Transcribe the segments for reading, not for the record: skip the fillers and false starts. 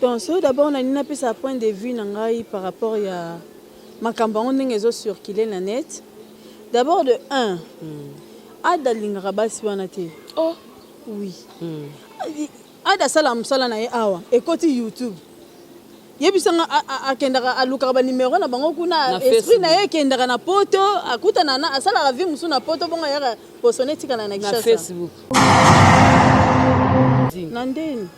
Donc soki d'abord nalingi napesa point de vue na ngai par rapport ya makambo yango ndenge ezo circuler na net. D'abord de un, Ada alingaka basi wana te. Oh. Oui. Ada asalaka mosala na ye awa ekoti YouTube. Yebisa nga akendaka alukaka ba numero na bango kuna esprit na ye ekendaka na poto akutana na asalaka vie mosusu na poto bongo ayaka poso na etikala na Kinshasa. Na Facebook. Na ndeni.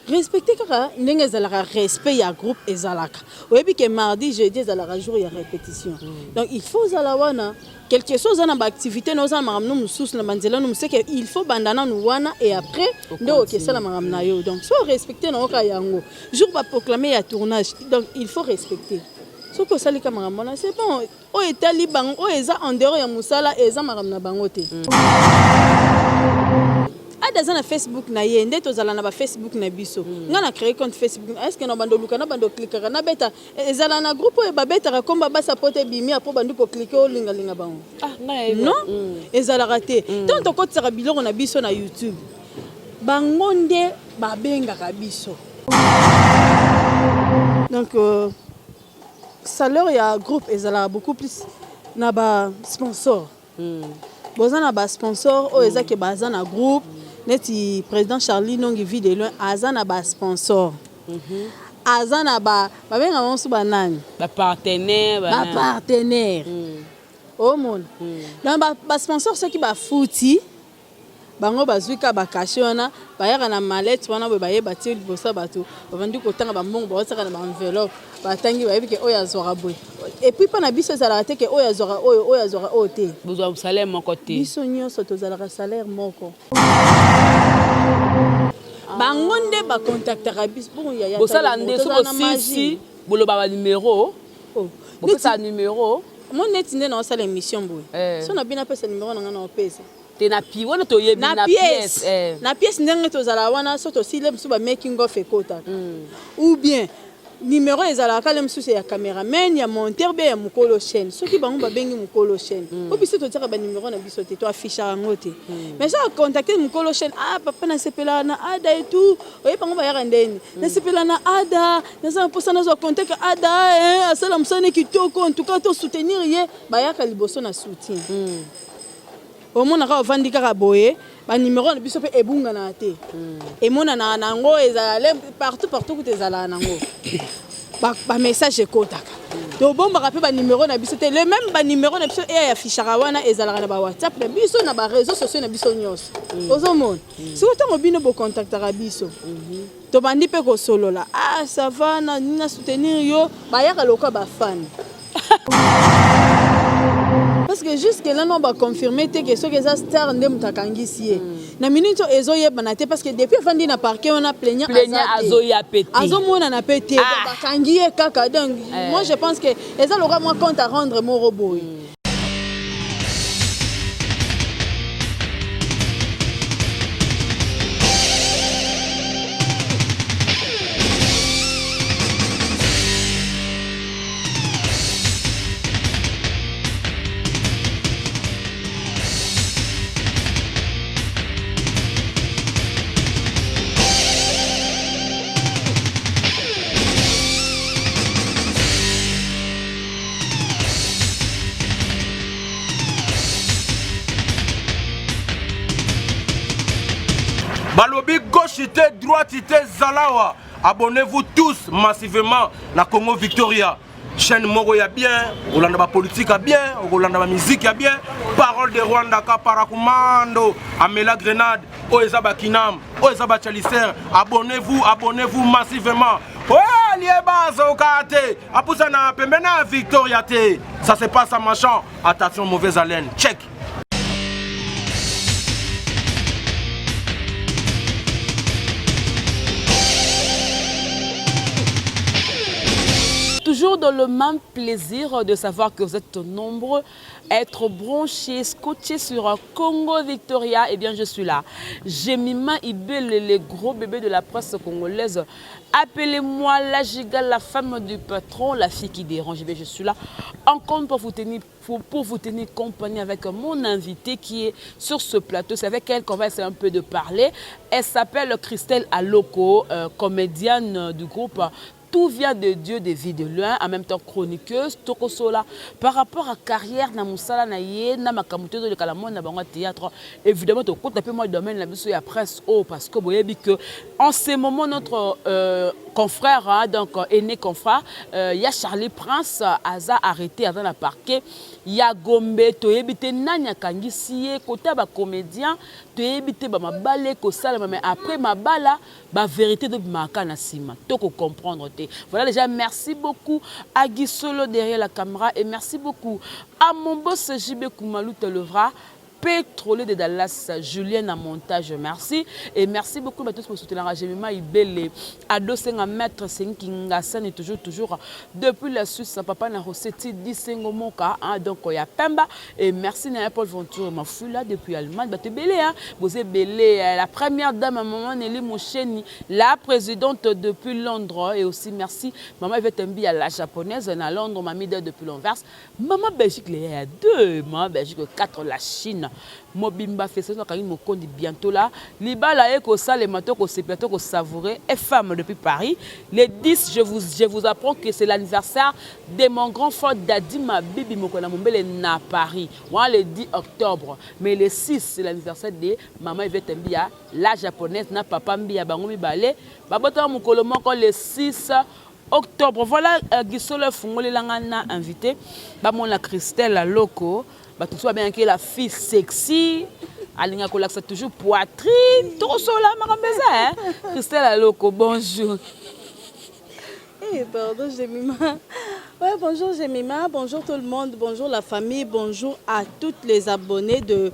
Respecte kaka ndenge ezalaka respect ya groupe ezalaka. Oyebi ke mardi jeudi ezalaka jour ya repetition. Donc il faut ozala wana quelque soit oza na ba activité na oza na makambo no mosusu na banzela no mosusu ke il faut banda nanu wana et après nde okesala makambo na yo. Donc so respecte na oka yango jour ba proclamer ya tournage donc il faut respecter. Soki osali ka makambo wana c'est bon. Oyo etali bango oyo eza en dehors ya musala eza makambo na bango te. Ada aza na Facebook na ye nde tozala na ba Facebook na biso. Nga na cree compte Facebook est ce que na bando luka na bando cliquaka na beta ezala na groupe oyo ba betaka komba basa poto ebimi après obandi ko cliquer olinga linga bango. Non ezalaka te. Tango tokotisaka biloko na biso na YouTube bango nde ba bengaka biso. Donc Salaire ya groupe ezalaka beaucoup plus na ba sponsor. Boza na ba sponsor oyo eza ke baza na groupe neti président Charlie Nongi vie de loin aza na ba sponsor. Aza na ba babenga bango so ba nani? Ba partenaire ba partenaire. Omona. Donc ba sponsor soki ba futi Bango bazui kaka ba cachet wana bayaka na mallette wana boye baye batie liboso ya batu babandi kotanga ba mbongo baotiaka na ba enveloppe batangi bayebi ke oyo azuaka boye et puis pona biso ezalaka te ke oyo azuaka oyo oyo azuaka oyo te. Bozua salaire moko te. Biso nioso tozalaka salaire moko. Bango nde ba contactaka biso bongo yaya Bosala nde soki bosilisi boloba ba numero. Oh. Bopesa numero. Omoni neti nde naosala emission boye. Soki na bino apesa numero na nga naopesa. Te na pi wana toyebi na pièce eh. Na pièce ndenge tozala wana so tosili mosusu ba making of ekotaka ou bien numero ezalaka kala mosusu ya cameraman ya monteur bien ya mokolo chaîne soki bango babengi mokolo chaîne po biso totiaka ba numero na biso te to affichaka yango te mais soki acontacte mokolo chaîne ah papa nasepelaka na ada et tout oyebi bango bayaka ndeni nasepela na ada naza na mposa nazwa contact ada eh, asala mosala ne kitoko en tout cas to soutenir ye bayaka liboso na soutien Omonaka ovandi kaka boye ba numero na biso pe ebunganaka te emonanaka na yango ezala partout partout kutu ezalaka na yango ba message ekotaka tobombaka pe ba numero na biso te le meme ba numero na biso eya affichaka wana ezalaka na ba whatsapp na biso na ba réseaux sociaux na biso nyonso ozomona sikoyo ntango bino bocontactaka biso Tobandi pe kosolola ah ça va na na soutenir yo bayaka lokola ba fan parce que jusque là non ba confirmer te que soki eza star nde moto akangisi ye na minute oyo ezoyebana te parce que depuis afandi na parquet wana plaignant azoya pe te azomonana pe te ah. bakangi ye kaka donc eh. moi je pense que eza lokola mwa compte à rendre moko boye mm. Balobi gauche te droite te zalawa abonnez-vous tous massivement na Congo Victoria chaîne moko ya bien okolanda ba politique ya bien okolanda ba musique ya bien parole de Rwanda ka paracommando amela grenade oyo eza ba kinam oyo eza ba chalicer abonnez-vous abonnez-vous massivement oyo lieba azoka te apusana pembeni ya Victoria te ça se passe à Machan attention mauvaise haleine check Toujours. Toujours dans le même plaisir de savoir que vous êtes nombreux à être branchés, scotchés sur Congo Victoria. Eh bien, je suis là. Jemima Ibele, le gros bébé de la presse congolaise. Appelez-moi la giga, la femme du patron, la fille qui dérange. Eh bien, je suis là encore pour vous tenir compagnie avec mon invité qui est sur ce plateau. C'est avec elle qu'on va essayer un peu de parler. Elle s'appelle Christelle Aloko, comédienne du groupe Tout vient de Dieu, de Vie de loin, en même temps chroniqueuse, tokosola. Par rapport à carrière, na musala na ye, na makambo te de kala na bango théâtre. Évidemment, to compte un peu moi domaine na biso ya presse oh parce que boyebi que en ce moment notre confrère, hein, donc aîné confrère, ya Charlie Prince aza arrêté, aza na parquet ya Gombe. Toyebi te nani akangisi ye. Kota ba comédien, toyebi te ba mabale kosalama, mais après mabala ba vérité tobimaka na nsima, tokocomprendre te. Voilà, déjà merci beaucoup à Guy Solo derrière la caméra et merci beaucoup à mon boss JB Koumalou Televra pétrolier de Dallas, Julien à montage, merci. Et merci beaucoup à tous pour soutenir Jemima Ibele, Ado Senga Maître Senkinga Sani, toujours, toujours, depuis la Suisse, papa na Rossetti, Disengo Moka, hein, donc il y a Pemba. Et merci à Paul Venture, ma là depuis Allemagne, bah, belé, hein, vous êtes belé, la première dame, maman Nelly Moucheni, la présidente depuis Londres, et aussi merci, maman Yvette Mbi à la japonaise, à Londres, mamie depuis l'Anvers, maman Belgique, il y a deux, maman Belgique, quatre, la Chine. Mobimba festival akangi mokondi bientôt là, libala ye kosalema, to kosepela, to kosavourer. Et femme depuis Paris, le 10, je vous apprends que c'est l'anniversaire de mon grand frère Dadi Mabibi Mokona Mombele na Paris wana le 10 octobre, mais le 6, c'est l'anniversaire de maman Yvette Mbia la japonaise na papa Mbia, bango mibale babotama mokolo moko, le 6 octobre. Voilà, Gisolo efungolelanga na invité bamona Christelle Aloko. Bato mosusu babengaki la fille sexy, alingaka kolakisa toujours poitrine. Tokosola makambo eza. Christelle Aloko, bonjour. Hey, pardon, Jemima. Ouais, bonjour Jemima, bonjour tout le monde, bonjour la famille, bonjour à toutes les abonnés de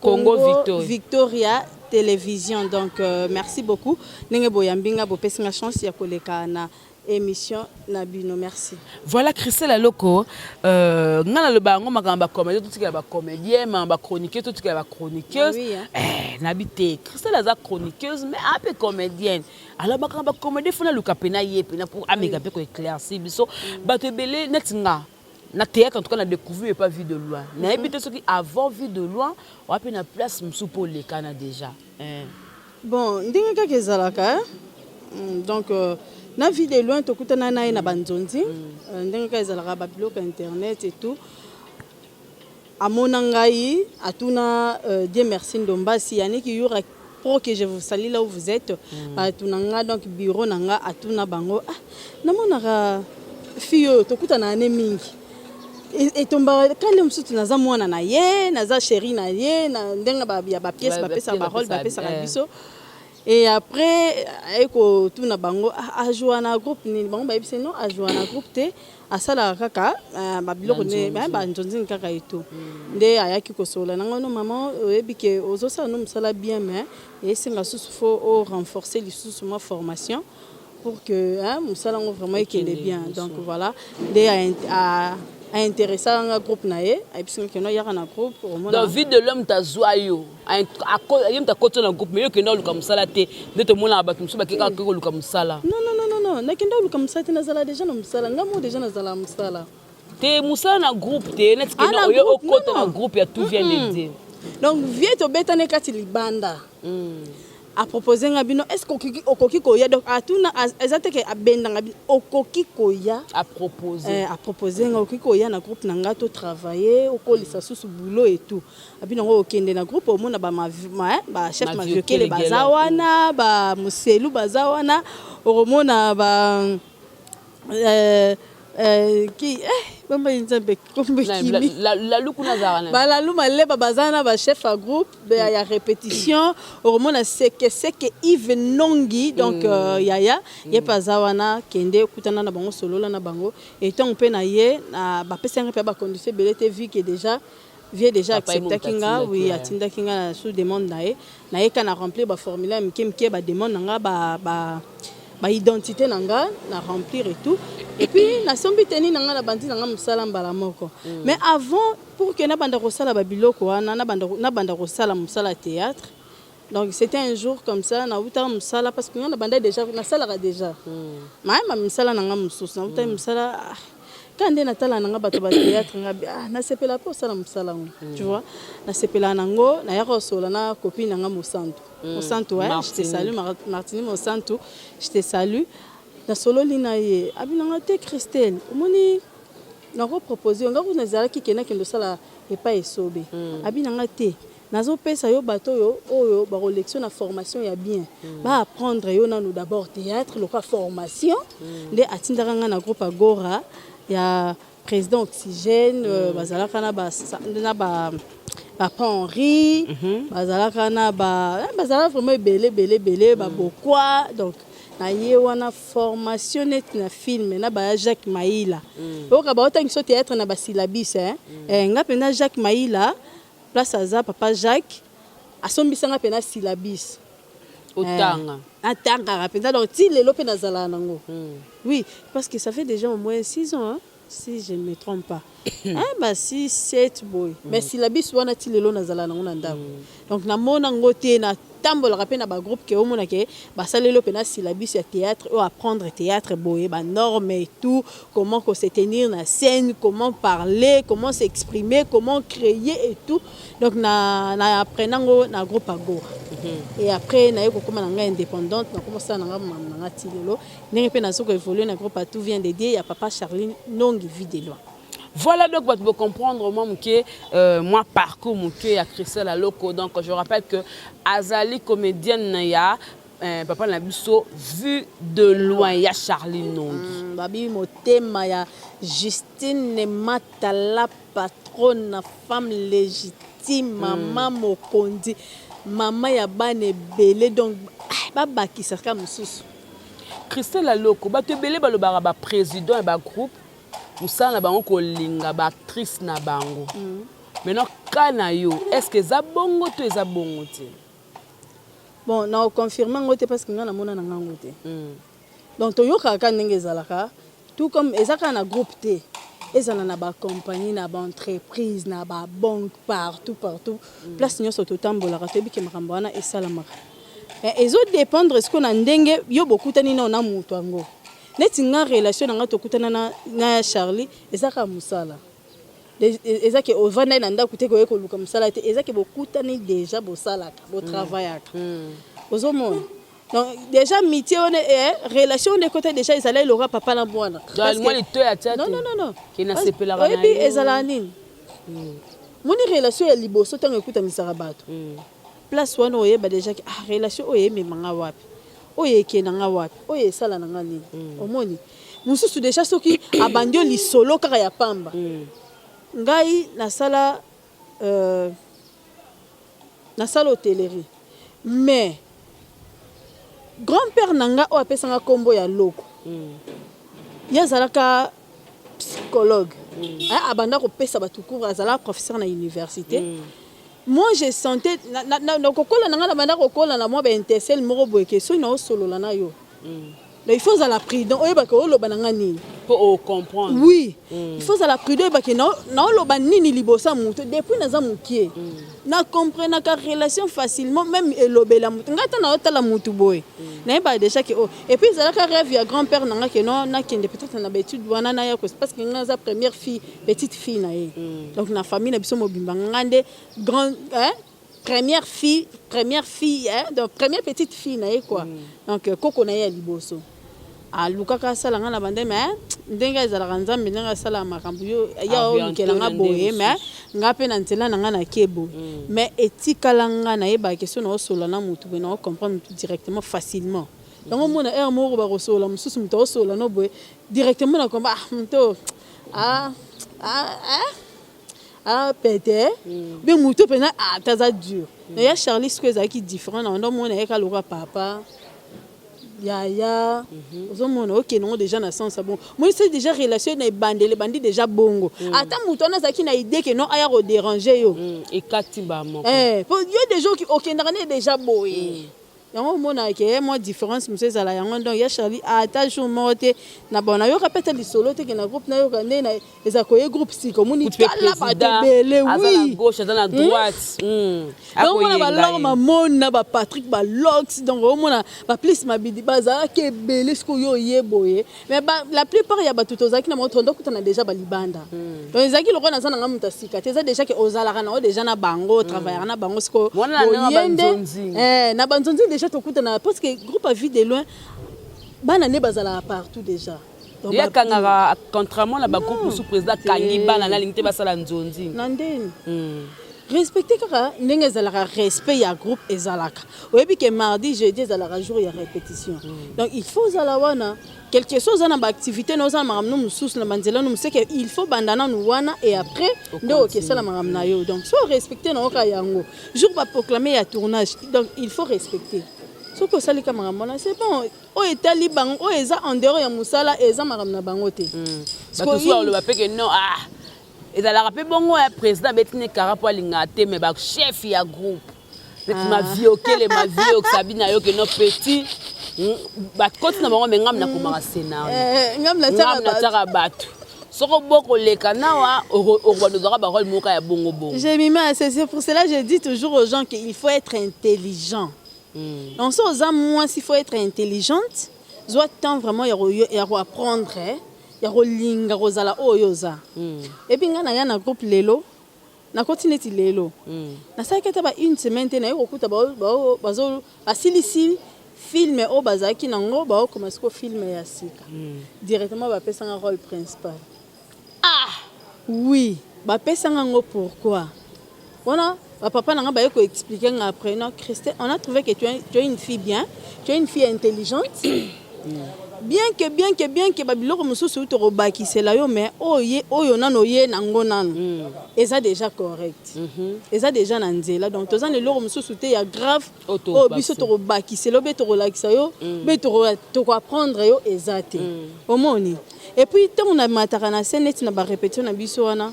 Congo, Congo Victoria. Victoria Télévision. Donc, merci beaucoup. Ndenge boyambinga bopesinga chance ya koleka na émission na bino. Merci. Voilà, Christelle Aloko, nga naloba yango, makambo bacomédien totikala bacomédien, makambo bachroniqueuse totikala bachroniqueuse. Oui, hein. Eh, nabi te Christelle aza chroniqueuse mais ape comédienne. Alors makambo bacomédien fona luka pena ye pena pour ameka mpe koéclaircir biso. Bato ebele neti nga na théâtre, en tout cas na découvrir pas Vie de loin. Nayebi te soki avant Vie de loin oa mpe na place mosusu mpo olekana déjà, eh. Bon, ndenge kaka ezalaka, donc na Vie de loin tokutana na ye na banzonzi. Ndenge kaka ezalaka, babiloko ya internet et tout, amona ngai, atuna Dieu merci Ndombasi Yaniki Yura pro, que je vous salue là où vous êtes. Batuna nga, donc bureau na nga, atuna bango: ah, namonaka fille oyo, tokutana ane mingi, etombaka kale mosusu, naza mwana na ye, naza chéri na ye, na ndenge ya bapièce bapesaka barole, bapesaka biso. Et après aye kotuna bango: ajoua na groupe nini? Bango bayebisi: non, ajoua na groupe te, asalaka kaka babiloko banzonzini kaka eto. Nde ayaki kosolola nango: no mama, oyebi ke ozosala no mosala bien, mais esenga susu faut orenforcer lisusu mwa formation pour que mosala yango vraiment ekende bien. Donc voilà, nde aintéresser nga groupe na ye, ayebisi nga keno yaka na groupe. Omona. Donc Vie de loin tazwa yo, ye moto akoti na groupe, mais yo okende oluka mosala te nde tomonaka bato mosusu bakekaka koluka mosala. Non, non, non, non, non, nakende oluka mosala te, nazala déjà na mosala. Nga mo déjà nazala mosala. Te, mosala na groupe te, neti kende oyo okota na groupe ya Tout vient de Dieu. Donc vie tobetani kati libanda, apropose nga bino: est ce que okoki koya? Donc atuna, eza te ke abendanga bino, okoki koya. Apropose. Apropose nga: okoki koya na groupe na nga, totravaille, okolisa susu boulot et tout. Abi nango okende na groupe, omona bachef Maviokele baza wana, bamoselu baza wana, okomona ba ki bambai nzambe kombo kimi Lalu kuna azalaka na balalu maleba baza na bachef ya groupe ya répétition, okomona sekeseke Yves Nongi. Donc yaya ye mpe aza wana, kende okutana na bango, solola na bango. Etango mpe na ye bapesi yanga mpe bacondition ebele te, vu que déjà vie déjà acceptaki nga. Oui, atindaki nga na sous demande na ye, nayeka na remplir baformulaire mike mike, bademande na nga ba Baidentité na nga na remplir et tout, et puis nasombi tenue na nga, na bandi na nga mosala mbala moko. Mais avant, pour que nabanda kosala babiloko wana, nabanda kosala mosala ya théâtre, donc c'était un jour comme ça, nautaka mosala, parce que nga nabanda déjà, nasalaka déjà mayema misala na nga mosusu. Nautaki mosala, ah, ka nde natala na nga bato ba théâtre, nga ah, nasepela mpe osala mosala yango, tu vois, nasepela nango. Nayaka kosola na copine na nga Mosantu. Mosantu, ouais, je te salue. Martini Mosantu, je te salue. Nasololi na ye, abinanga te: "Christelle, omoni, nakopropose yo." Nga kuna ezalaki ke nakende osala epai Esobe. Abinanga te: "Nazopesa yo bato oyo bakolekisa na formation ya bien, baapprendre yo nanu d'abord théâtre lokola formation." Nde atindaka nga na groupe Agora ya président Oxygène. Bazalaka na ba papa Henri, bazalaka na ba bazalaka vraiment ebele, ebele, ebele, babokwa. Donc na ye wana formation neti na film na baya Jacques Maila, oyoka baotangi so théâtre na basyllabus. Nga mpenza Jacques Maila, place aza papa Jacques, asombisanga mpenza syllabus. Otanga. Natangaka mpenza, donc ti lelo mpe nazalaka nango. Oui, parce que ça fait déjà au moins 6 ans, hein, si je ne me trompe pas, hein, ba 6 7 boye. Mais syllabus wana, ti lelo nazala nango na ndako. Donc namona yango te, natambolaka mpe na bagroupe ke omona ke basaleli mpe na syllabus ya théâtre oyo, apprendre théâtre boye, banorme et tout, comment ko se tenir na scène, comment parler, comment s'exprimer, comment créer et tout. Donc na apprendre yango na groupe Agora. Et après naye kokóma na ngai indépendante, nakomosala na nga mama na nga ti lelo, ndenge mpe nazo koévolue na groupe Tout vient de Dieu ya papa Charline Nongi, vie de loin. Voilà, donc bato comprendre moi moke, moi parcours moke ya Christelle Aloko. Donc je rappelle que azali comédienne na ya papa na biso Vue de loin ya Charlie Nongi. Babi motema ya Justine Matala, patronne, femme légitime, mama mokonzi, mama ya bana ebele. Donc babakisaka mosusu. Christelle Aloko, bato ebele balobaka baprésident ya bagroupe, mosala na bango kolinga baactrice na bango. Maintenant ka na yo, est ce que eza bongo to eza bongo te? Bon, na oconfirme yango te, parce que ngai namona na ngango te. Donc toyokaka kaka ndenge ezalaka, tout comme eza kaka na groupe te, ezala na bacompagnie, na baentreprise, na babanque, partout, partout. Place nyonso totambolaka, toyebi ke makambo wana esalamaka. Ezodépendre sikoyo na ndenge yo bokutani nao na moto yango. Neti nga, relation na nga, tokutana na Charlie, eza kaka mosala. Eza ke ovandai na ndako te, koye koluka mosala te. Eza ke bokutani déjà, bosalaka, botravaillaka, ozomona. Donc déjà amitié wana, relation wana ekota déjà, ezala eloka papa na mwana. Non, non, non, non. Oyebi ezalaka nini? Moni relation ya liboso, ntango ekutanisaka bato, place wana oyeba déjà ke ah, relation oyo ememanga wapi, oyo ekendanga wapi, oyo esala na nga nini. Omoni mosusu déjà soki abandi yo lisolo kaka ya pamba. Ngai nasala hôtellerie, mais grand père na nga oyo apesanga nkombo ya Loko, ye azalaka psychologue. Abanda kopesa bato cours, azalaka professeur na université. Moi je sentais na kokola na ngai, na banda kokola na mwa baintercelle moko boye ke soki naosolola na yo, donc il faut ozala prudent, oyebaka oloba na nga nini. Mpo ocomprendre. Oui, il faut ozala prudent, oyebake naoloba nini liboso ya moto. Depuis naza mokie, nacomprenaka relation facilement, même elobela motu. Ngai ata naotala motu boye, nayebaka déjà ke oh. Et puis ezalaka rêve ya grand père na nga ke no nakende peut-être na baétude wana, naya, parce que ngai naza première fille, petite fille na ye. Donc na famille na biso mobimba, nga nde grand, hein? Première fille, première fille, hein? Donc première petite fille na ye quoi. Donc koko na ye ya liboso alukaka asala nga na bande, mais ndenge ezalaka, Nzambe ndenge asalaka makambo, yo ya olukela nga boye, mais nga mpe na nzela na nga nakie boye. Mais etikala nga nayebaka question, naosolola na motu boye, naocomprendre motu directement, facilement. Yango omona heure moko bakosolola mosusu, moto aosolola no boye directement, na komba ah moto ah, ah, ah, ah pete bien, moto mpenza ata aza dur. Na ya Charlie sikoyo ezalaki différent. Na wanda omona yeka lokola papa, yaya. Ozomona okende ngo déjà na sens bon, moi c'est déjà relation na ebandeli, ebandi déjà bongo. Ata moto wana azalaki na idée ke non, aya kodéranger yo. Ekati bamoko. Po yo déjà okendaka ne déjà boye. Yango omonaka ke mwa différence mosusu ezala yango. Donc ya Charlie, ata jour moko te na bon, nayoka mpe ata lisolo te ke na groupe nayoka nde eza koye groupe sika, omoni tala bato ebele. Oui, gauche aza na droite. Donc omona balor mamona, baPatrick, balox, donc omona baplus mabidi bazalaki ebele. Sikoyo oye boye, mais la plupart ya bato tozalaki na bango, tondo okutana déjà balibanda. Donc ezalaki lokola naza nanga moto ya sika te. Eza déjà ke ozalaka nango déjà na bango, otravaillaka na bango. Sikoyo boye nde na banzonzi déjà tokutana, parce que groupe a Vue de Loin, bana nde bazalaka partout déjà. Ye akangaka, contrairement na bagroupe mosusu, président akangi bana, nalingi te basala nzonzi. Na ndeni respecte kaka ndenge ezalaka, respect ya groupe ezalaka. Oyebi ke mardi, jeudi ezalaka jour ya répétition, donc il faut ozala wana. Quelque chose oza na baactivité na, oza na makambo no mosusu na banzela no mosusu, ke il faut banda nanu wana et après nde okesala makambo na yo. Donc so respecte na oka yango, jour baproclame ya tournage, donc il faut respecter. Soki osalika makambo wana, c'est bon. Oyo etali bango, oyo eza en dehors ya mosala, eza makambo na bango te. Bato mosusu baloba mpe ke non, ah, ezalaka mpe bongo ya président abeti ne kara mpo alingaka te, mais bachef ya groupe neti Maviokele, Mavio sabi na yo ke no petit bakoti na bango, me ngam nakomaka scénario, ngam natiaka bato. Soko bokoleka nawa, okobanda ozwaka barole moko ya bongo bongo. Jemima, c'est pour cela que je dis toujours aux gens qu'il faut être intelligent. Donc so oza mwasi, il faut être intelligente. Zwa temps vraiment ya koapprendre, ya kolinga kozala oyo oza. Et puis ngai naya na groupe lelo, nakoti neti lelo, nasalaki ata ba une semaine te, naye kokuta basilisi film oyo bazalaki nango, baokoma siko film ya sika. Directement bapesanga rôle principal. Ah. Oui, bapesanga yango. Pourquoi wana bapapa na nga baye koexpliquer nga après: non, Christelle, on a trouvé que tu es une fille bien, tu es une fille intelligente, bien que babiloko mosusu tokobakisela yo, mais oyo oyo nano oye nango nano eza déjà correct, eza déjà na nzela. Donc toza na eloko mosusu te ya grave oyo biso tokobakisela mpe tokolakisa yo mpe tokoapprendre yo, eza te. Omoni, et puis ntango namataka na scène, neti na barépétition na biso wana,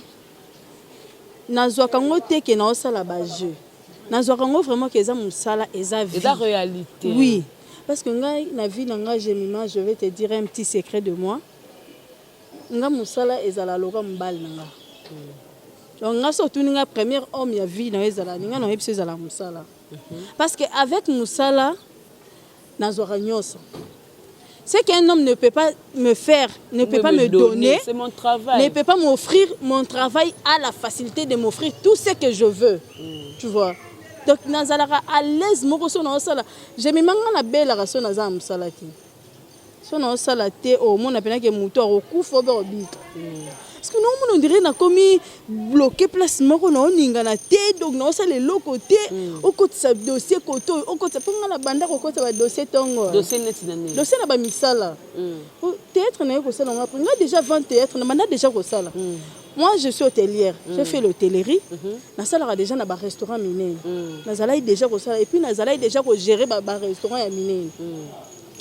nazwaka yango te ke naosala bajeu. Nazwaka yango vraiment ke eza mosala, eza vie. Eza réalité. Oui, parce que ngai na vie na ngai, Jemima, je vais te dire un petit secret de moi. Nga mosala ezala loka mobali na nga. Donc nga so otuni nga premier homme ya vie na yo ezala ninga, na oyebi so ezala mosala, parce que avec mosala nazwaka nyonso. Ce qu'un homme ne peut pas me faire, ne peut pas me donner, c'est mon travail. Ne peut pas m'offrir, mon travail a la facilité de m'offrir tout ce que je veux. Tu vois. Donc, nazalaka à l'aise moko so naosala. Jemima, nga nabelaka so naza na mosala te. So naosala te, omona mpenza ke moto akokufa obe obika. Parce que naomona on dirait nakomi bloqué place moko, naoningana te, donc naosala eloko te. Okotisa dossier kote oyo, okotisa mpo nga na banda kokotisa badossier ntongo. Dossier neti na nini? Dossier na bamisala. Théâtre naye kosala ngo après. Nga déjà avant théâtre na banda déjà kosala. Moi, je suis hôtelière, j'ai fait l'hôtellerie, nasalaka déjà na barestaurant minene. Nazalaki déjà kosala et puis nazalaki déjà kogérer barestaurant ya minene.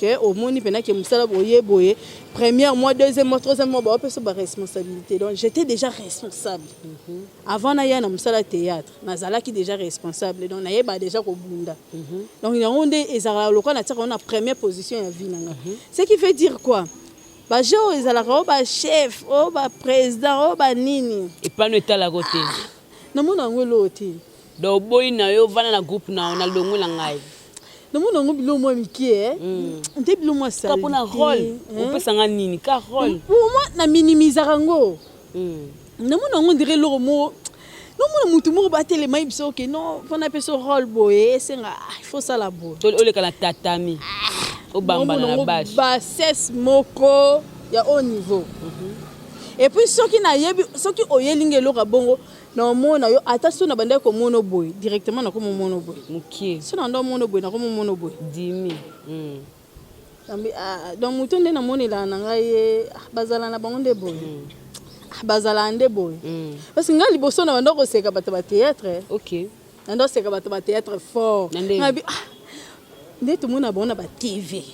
Ke omoni mpenza ke mosala boye boye, première mois, deuxième mois, troisième mois, baopesa baresponsabilité. Donc j'étais déjà responsable avant naya na mosala théâtre. Nazalaki déjà responsable, donc nayeba déjà kobunda. Donc yango nde ezalaka lokola natiaka ngo na première position ya vie na nga. Ce qui veut dire quoi? Bajeu oyo ezalaka oyo bachef, oyo baprésident, oyo banini. Epano etalako te. Namona yango eloko te. Donc oboyi na yo, ovanda na groupe na na longwe na ngai. Namona yango biloko mwa mike nte, biloko mwa. Ka mpona rôle opesanga nini ka rôle? Pour moi, na minimisaka yango. Namona yango ndire eloko moko, nomona motu moko batelema ye biso oke non, mpona apesa rôle boye, esenga il faut sala boye. Oleka na tatami, obambana na bâche. Bassesse moko ya haut niveau. Et puis soki nayebi, soki oyelingi eloko ya bongo, naomona yo ata so na bandaki komona boye, directement nakomomona boye. Mokie. So na nda omona boye, nakomomona boye. Dimi. Donc moto nde namonelaka na ngai ye, bazala na bango nde boye, bazala nde boye, parce que ngai liboso na banda koseka bato ba théâtre. Nanda koseka bato ba théâtre fort. Ngabi nde tomona bango na ba TV.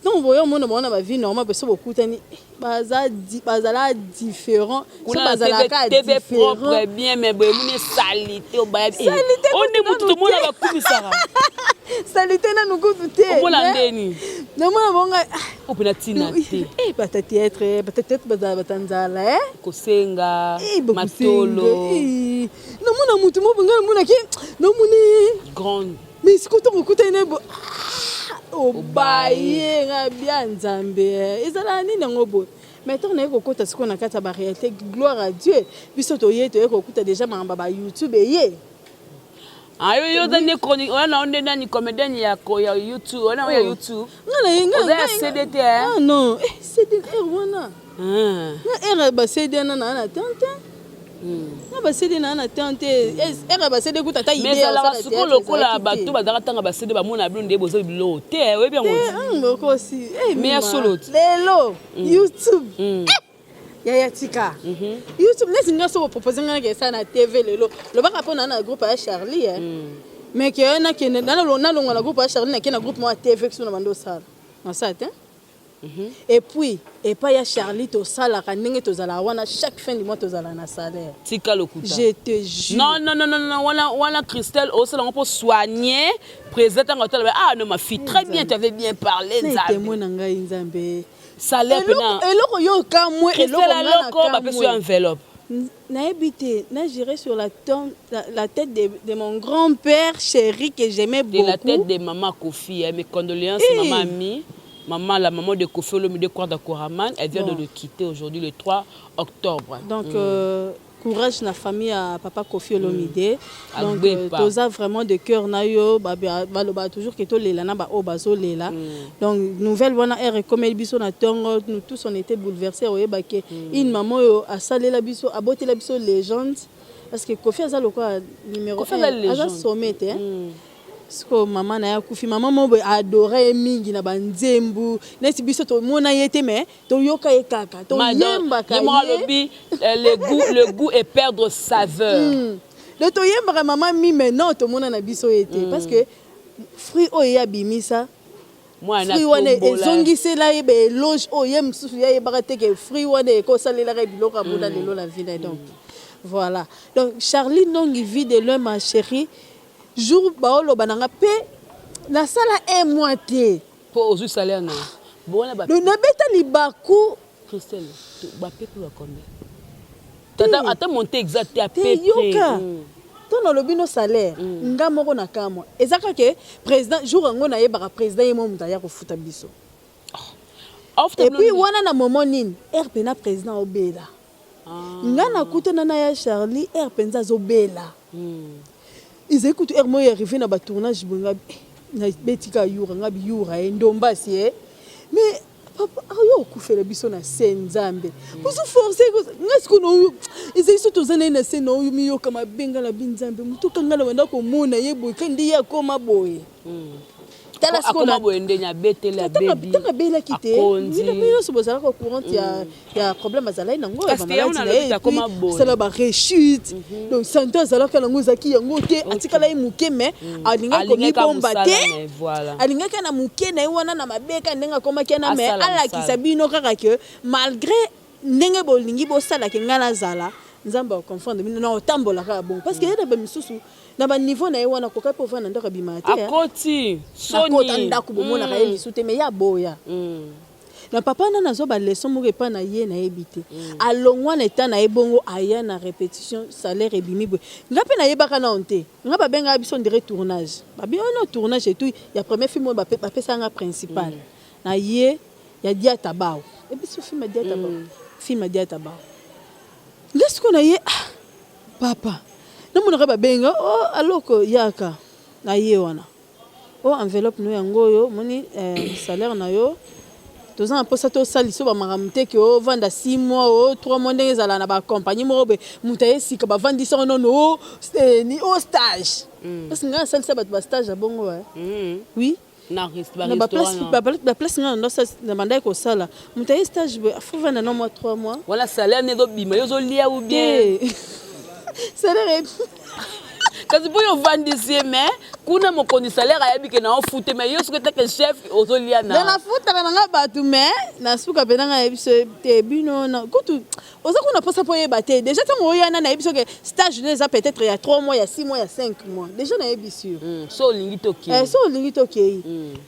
Ntango boye omona bango na bavie normale, so bokutani, bazala différent, so bazalaka. TV propre bien, mais boye moni salité, obaya. Salité. Onde motu tomona bakumisaka. Salite nanu kutu te. Omona ndeni? Namona bonga. Ah. Opena tina te. Eh bata théâtre, bata théâtre bazala bata nzala eh. Kosenga eh, matolo. Eh. Namona mutu mo bonga namona ki namoni grande. Mais sikoyo ntango okutani na ye bo ah, obaye nga bia nzambe eh. Ezalaka nini yango boye? Mais ntango naye kokota sikoyo na kati ya baréalité, gloire à Dieu, biso toye toye kokuta déjà makambo ya ba YouTube eye. Ah, yo yo oza nde chronique oya na yo nde nani comédienne ya ya YouTube oya na yo ya oh. YouTube nga na ye nga oza ya CD te eh? Ah non eh CD heure wana ah. nga heure ba CD na na na temps te hmm. nga ba CD na na temps te eh, heure ba CD kuta ta idée mais ezalaka sikoyo lokola bato bazalaka tanga ba CD bamona bino nde boza biloko te eh, oyebi yango te bokosi eh, mais ya solo lelo YouTube Yaya tika. Mm -hmm. YouTube neti nga so propose nga nake sala na TV lelo. Lobaka po na na groupe ya Charlie eh. Mais ke na ke na na longa na groupe ya Charlie na ke na groupe moi TV kiso na bando sala. Na sala te. Et puis epai ya Charlie tosalaka ndenge tozala wana chaque fin du mois tozala na salaire. Tika lokuta. Je te jure. Non non non non non wana wana Christelle osala ngo po soigner président tango atala ah non ma fille très bien tu avais bien parlé Nzambe. Témoin na ngai Nzambe. Salaire pena. Eloko yo kamwe eloko nga na kamwe. Bapesi yo enveloppe. Nayebi te, na juré sur la, tombe, la tête de mon grand-père chéri que j'aimais beaucoup. De la tête de maman Kofi, hein, mes condoléances hey. Maman Ami. Maman, la maman de Kofi Olomide Kwarda Koraman, elle vient bon. De nous quitter aujourd'hui le 3 octobre. Donc, courage na famille ya papa Kofi Olomide. Donc toza vraiment de cœur na yo baloba toujours que tolela na baoyo bazolela. Donc nouvelle wana ere ekomeli biso na ntongo, nous tous on était bouleversés oyeba ke une maman oyo asalela biso abotela biso légende parce que Kofi aza lokola numéro 1 aza sommet te. Sikoyo mama na ye akufi, mama moko boye adore ye mingi na banzembu neti biso tomona ye te mais toyoka ye kaka toyembaka ye alobi le goût et perdre saveur. Donc toyembaka mama mi mais non tomona na biso ye te parce que fruit oyo ye abimisa fruit wana ezongisela ye baéloge oyo ye mosusu ye ayebaka te ke fruit wana ekosalelaka ye biloko amona lelo na vie na ye. Donc voilà, donc Charlie Nongi vie de loin ma chérie jour baoloba na nga mpe nasala un mois te. Mpo ozwi salaire na yo nabeta libaku. Christelle, bapepe ba combien ata monte exact te? Te yoka, to nalobi no salaire nga moko na kamwa eza kaka président jour yango nayebaka président ye mo moto aya kofuta biso. Et puis wana na moment nini ere mpena président obela nga nakutana na ya Charlie ere mpenza azobela ezali kutu ere moko arrivé na batournage boye nga nabetika yura nga biyura ye ndombasi ye mais papa oyo okufela biso na se nzambe ozo force nga sikoyo ezali so toza na ye na se na oyo miyoka mabe nga na bi nzambe moto okanga na banda komona ye boye ka nde ye akoma boye. Tala sikoyo boye ndenge abeteli abebi. Ntango abelaki te bino nyonso bozalaka courant ya problème azalaki nango ya bamaladi na ye asala barechute donc santé azalaka nango ezalaki yango te atikala ye moke mais alingaki komibomba te alingaki na moke na ye wana na mabeka ndenge akomaki wana mais alakisa bino kaka ke malgré ndenge bolingi bosalaki ngai nazala nzambe akonfondre bino na otambola kaka bongo parce que ye na bamisusu na baniveau na ye wana akoka mpe ovanda ndako abimaka te. Akoti. Akota ndako bomonaka ye lisu te mais ye aboya na papa wana nazwa baleçon moko epai na ye nayebi te alongwa na eta na ye bongo aya na répétition salaire ebimi boye nga mpe nayebaka nano te nga babengaka biso ndire tournage babi oyo tournage et tout ya premier film oyo bapesaka nga principal na ye ya Diata Bao ebiso film ya Diata Bao film ya Diata Bao nga sikoyo na ye ah papa namonaka babenga oh aloko yaka na ye wana o enveloppe no yango oyo omoni salaire na yo toza na mposa tosalisa bamakambo te ke ovanda 6 mois o 3 mois ndenge ezala na bacompagnie moko boye moto aye sika bavandisa nono o stage parce que ngai nasalisa bato bastage ya bongo oui na na baplace ngai na bandaki kosala moto aye stage boye afo vanda no mwa 3 mois. Wana salaire nde ezobima yo ozolia ou bien? Salaire. Kasi mpo yo ovandisi ye, mais kuna mokonzi salaire ayebi ke na ofute, mais yo soki etake chef ozolia na nafutaka na nga bato, mais nasuka mpe nanga nayebi so te bino kutu oza kuna mposa mpo oyeba te. Déjà ntango oyana, nayebi soki stage no eza peut-être ya 3 mois, ya 6 mois, ya 5 mois, déjà nayebi sûr. So olingi tokei. Eh, so olingi tokei.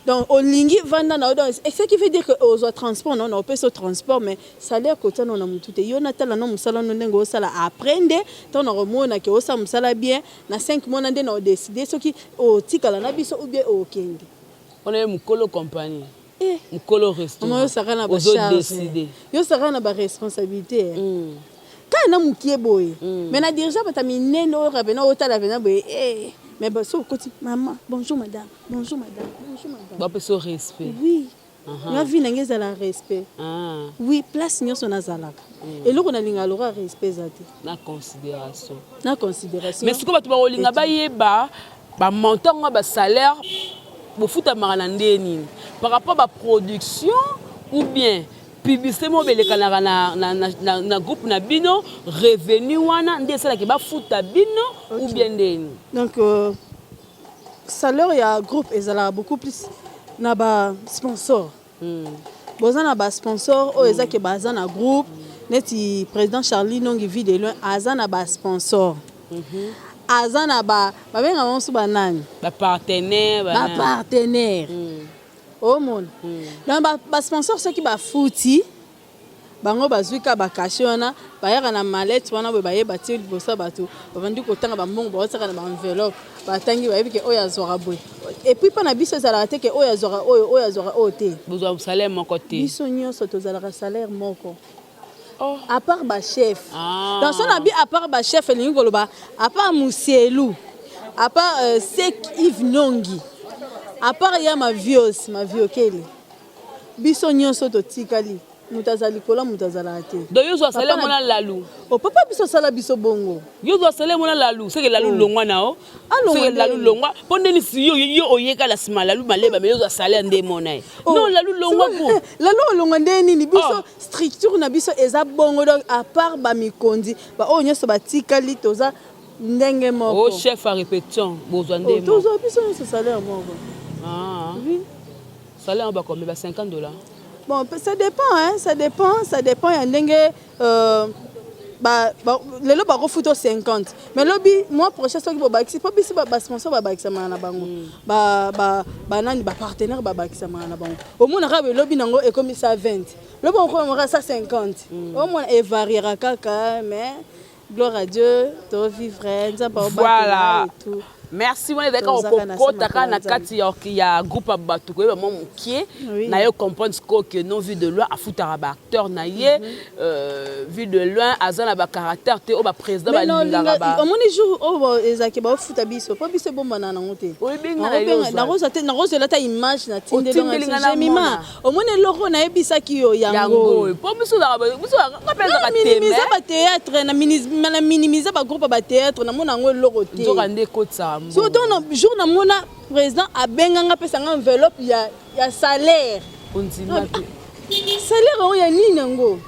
Donc olingi vanda na yo, donc ce qui veut dire que ozwa transport na yo, na opesa yo transport, mais salaire kotia no na motu te. Yo natala no mosala no ndenge osala. Après nde ntango na komona ke osala mosala bien na 5 mois na nde na odécider soki otikala na biso ou bien okende. Wana ye mokolo compagnie. Eh. Mokolo mama, yosaka na restaurant bacharge. Ozodécider. Yosaka na baresponsabilité. Kaka na mokie boye, mais na dirigeant bato ya minene oyo pena otala pena boye, eh, mais so okoti: "Mama, bonjour madame, bonjour madame, bonjour madame." Bapesa yo respect. Oui, nga vie na ngai ezala respect. Oui, place nyonso nazalaka, eloko nalingaka lokola respect eza te. Na considération. Na considération. Mais sikoyo bato bakolinga bayeba bamontant ngo, basalaire bofutamaka na nde nini par rapport baproduction ou bien publicité moko belekanaka na groupe na bino, revenu wana nde esalaki bafuta bino ou bien ndeni? Donc salaire ya groupe ezalaka beaucoup plus na basponsor. Boza na basponsor oyo eza ke baza na groupe, neti président Charlie Nongi Vie de Loin aza na basponsor, aza na ba babengaka bango so banani? Bapartenaire. Bapartenaire, omona. Donc basponsor soki bafuti bango, bazwi ka bacachet wana, bayaka na mallette wana boye, bayeba tie liboso ya bato, babandi kotanga bambongo, baotiaka na baenveloppe, batangi, bayebi ke oyo azwaka boye. Et puis mpo na biso ezalaka te ke oyo azwaka oyo, oyo azwaka oyo te. Bozwa salaire moko te? Biso nyonso tozalaka salaire moko. Oh. À part bachef. Ah. Donc so na bi à part bachef, elingi koloba à part Musielu, à part Sek Yves Nongi, à part ya Mavios Maviokele, biso nyonso totikali, moto aza likolo, moto azalaka te. Donc yo ozwa salaire Papa mona lalu? O papa biso asala biso bongo. Yo ozwa salaire mona lalu, seke lalu longwa na o. Alongwa. Seke Nde. Lalu longwa mpo ndeni si yo oyekala nsima lalu maleba, mais yo ozwa salaire nde mona ye. Non, lalu longwa groupe. Lalo olongwa nde nini? Biso Oh. structure na biso eza bongo. Donc à part bamikonzi, baoyo nyonso batikali toza ndenge o moko. Chef à répétition bozwa Oh, nde moko? Tozwa biso nyonso salaire moko. Ah. Oui. Salaire yango bakombe ba 50 $? Bon, ça dépend, hein, ça dépend, ça dépend ya ndenge lelo bakofuta 50, mais lobi, mois prochain, soki bobakisi, mpo biso basponsor babakisamaka na bango, banani, bapartenaire babakisamaka na bango. Omonaka belobi nango ekomi 120, lobi okomaka 150. Omona, evariera kaka, mais gloire à Dieu, tovivre, Nzambe aobatela et tout. Merci. Wana ezalaki Tozaka na kokota kaka na nsima. Kati ya groupe ya bato, koyeba mwa mokie na ye, comprendre sikoyo ke non, Vie de Loin afutaka baacteur na ye. Vie de Loin aza na bacaractère te oyo baprésident Mais non, balingaka ba omoni jour oyo ezalaki baofuta biso, mpo biso ebombana nango te. Oyebi nga na yo ozwa. Nakozwa te, nakozwela ata image. Otindeli nga na Natindeli. mona. Omoni eloko nayebisaki yo, yango. Yango. Mpo biso ozalaka, biso nga mpe ezalaka Minimiza teme. Batéâtre, na minimiza bagroupe ya batéâtre, namona yango eloko te. Nzoka nde ekotisaka mbongo. Surtout na jour namona président abenganga, apesanga enveloppe ya salaire. Ondima te. Salaire yango ya nini? Yango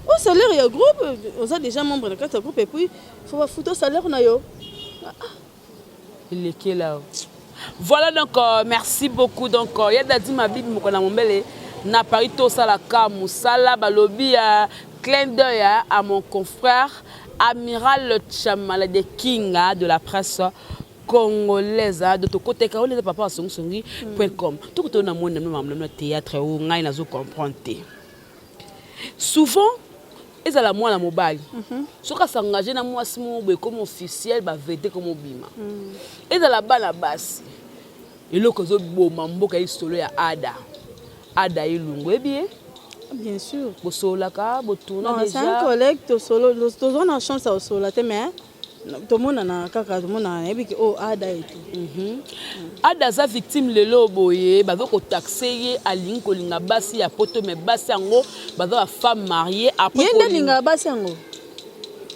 o salaire ya groupe, oza déjà membre na kati ya groupe, et puis faut bafuta salaire na yo. Elekela o. Voilà, donc merci beaucoup. Donc ya Dadi Mabibi, moko na mombele na Paris, tosalaka mosala balobi ya clin d'œil à mon confrère Amiral Chamala de King, hein, de la presse congolaise, hein, de tokoteka oyo eza papa asongisongi.com. Tokotona na moni na na théâtre oyo ngai nazo comprendre te. Souvent ezala mwana mobali soki asengage na mwasi moko boye, comme officiel bavete comme obima, ezala bana basi. Eloko ezoboma mboka ye solo ya Ada, Ada Elungu, oyebi ye? Bien sûr. Bosololaka, botourna? Non, c'est un Déjà collègue, tosolo, toza na chance ya kosolola te, mais tomonana kaka, tomonana, nayebi ke oyo Ada et tout. Ada aza victime lelo boye, baza kotaxer ye alingi kolinga basi ya poto, mais basi yango baza bafemme mariée. Après Ye nde alingaka basi yango?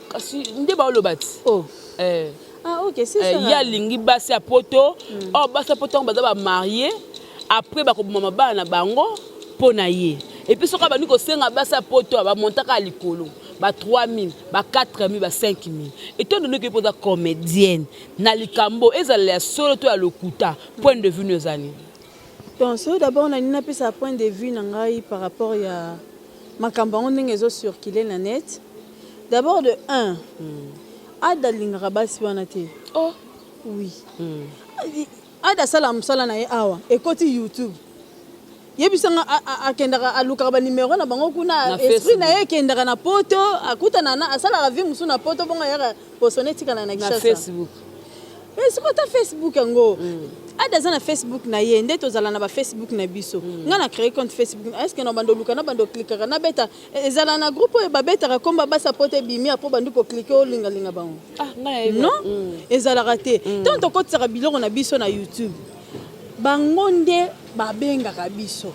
Kasi nde baoloba ti. Oh. Eh. Ah ok, c'est Eh, ça. ye alingi basi ya poto or basi ya poto yango baza bamariées, après bakoboma mabala na bango mpo na ye. Et puis soki abandi kosenga basi ya poto, bamontaka ya likolo. Ba 3000, ba 4000, ba 5000. Étant donné que poza comédienne, na likambo ezala ya solo to ya lokuta, point de vue no eza nini? Donc so d'abord nalingi napesa point de vue na ngai par rapport ya makambo yango ndenge ezocircule na net. D'abord de 1, Ada alingaka basi wana te. Oh. Oui. Ada asala mosala na ye awa, ekoti YouTube. Yebisanga, akendaka, alukaka banimero na bango kuna. Na Esprit na Facebook. ye ekendaka na Poto, akutana na, asalaka vie mosusu na Poto, bongo ayaka posone etikala na Na Kinshasa. Facebook. Mais soki ata Facebook yango, Ada aza na Facebook na ye, nde tozala na bafacebook na biso. Ngai na créé compte Facebook, est ce que na bando oluka, na bando oklikaka, nabeta, ezala na groupe oyo babetaka komba basa poto ebimi, apo bandi koklike, olingalinga bango? Ah, ngai nayebi. Non, ezalaka te. Ntango tokotisaka biloko na biso na YouTube, bango nde babengaka biso,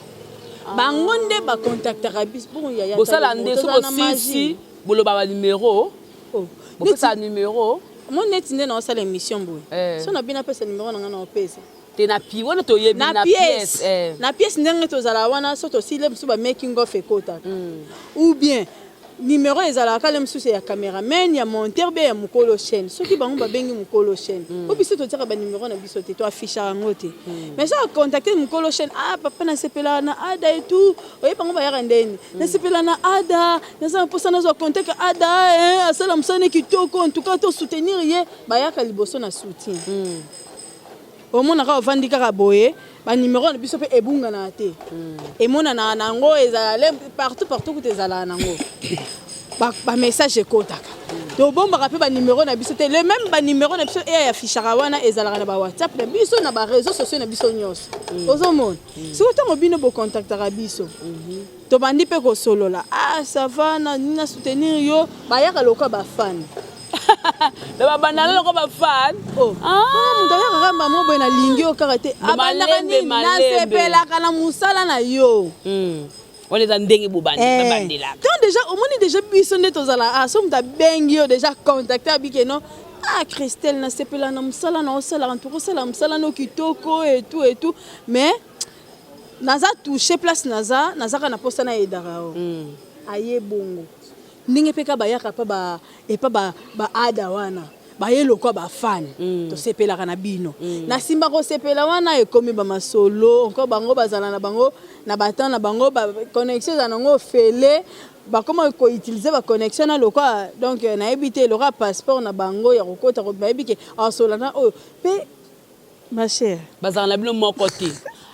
bango nde bakontaktaka biso. Bongo yaya, Bosala nde so tozala na bosisi magie. boloba banimero. Oh. Bopesa numero. Mo neti nde naosala émission boye, Eh. so na bino apesa numero na ngai, na opesa. Te, na pi wana toyebi. Na Na pièce. Pièce. Na pièce, ndenge tozala wana, so tosili mosusu ba making of ekotaka, ou bien numéro ezalaka le mosusu ya cameraman, ya monteur, be ya mokolo chaîne. Soki bango babengi mokolo chaîne, po biso totiaka banimero na biso te, toaffichaka yango te, mais so acontacte mokolo chaîne: "Ah papa, nasepelaka na Ada et tout." Oyebi bango bayaka ndeni: "Nasepela na Ada, naza na mposa nazwa contact Ada, asala mosala ne kitoko, en tout cas tosoutenir ye." Bayaka liboso na soutien. Omonaka ovandi kaka boye, banimero na biso mpe ebunganaka te, emonanaka nango, ezala partout partout, kuta ezalaka nango, bamessage ekotaka. Tobombaka mpe banimero na biso te. Le même banimero na biso eya affichaka wana, ezalaka na bawhatsapp na biso, na baréseau sociaux na biso nyonso. Ozomona soki ntango bino bokontaktaka biso, tobandi mpe kosolola: "Ah, ça va, na na soutenir yo." Bayaka lokola bafani. Na babandana loko bafan. Oh. Moto ayaka kaka mama boye: "Nalingi yo kaka te." Abandaka Malembe, nini? Malembe. "Nasepelaka na mosala na yo." Wana eza ndenge bobandi, babandelaka. Donc déjà omoni déjà biso nde tozala. Ah, so moto abengi yo déjà, contacte, abike no: "Ah Christelle, nasepela na mosala na osalaka, ntuka osala mosala no kitoko et tout et tout, mais naza touché place, naza nazaka na posa nayedaka yo." Aye bongo ndenge mpe ka bayaka pa epa baada wana, baye lokwa bafani: "Tosepelaka na bino." Na nsima kosepela wana, ekomi bamasolo encore. Bango bazala na bango na batemps na bango, baconnexion ezala nango ofele, bakoma koutilize baconnexion na lokwa. Donc nayebi te, lokwa passeport na bango ya kokota, bayebi ke asola na oyo mpe, ma chère. Bazala na bino moko te.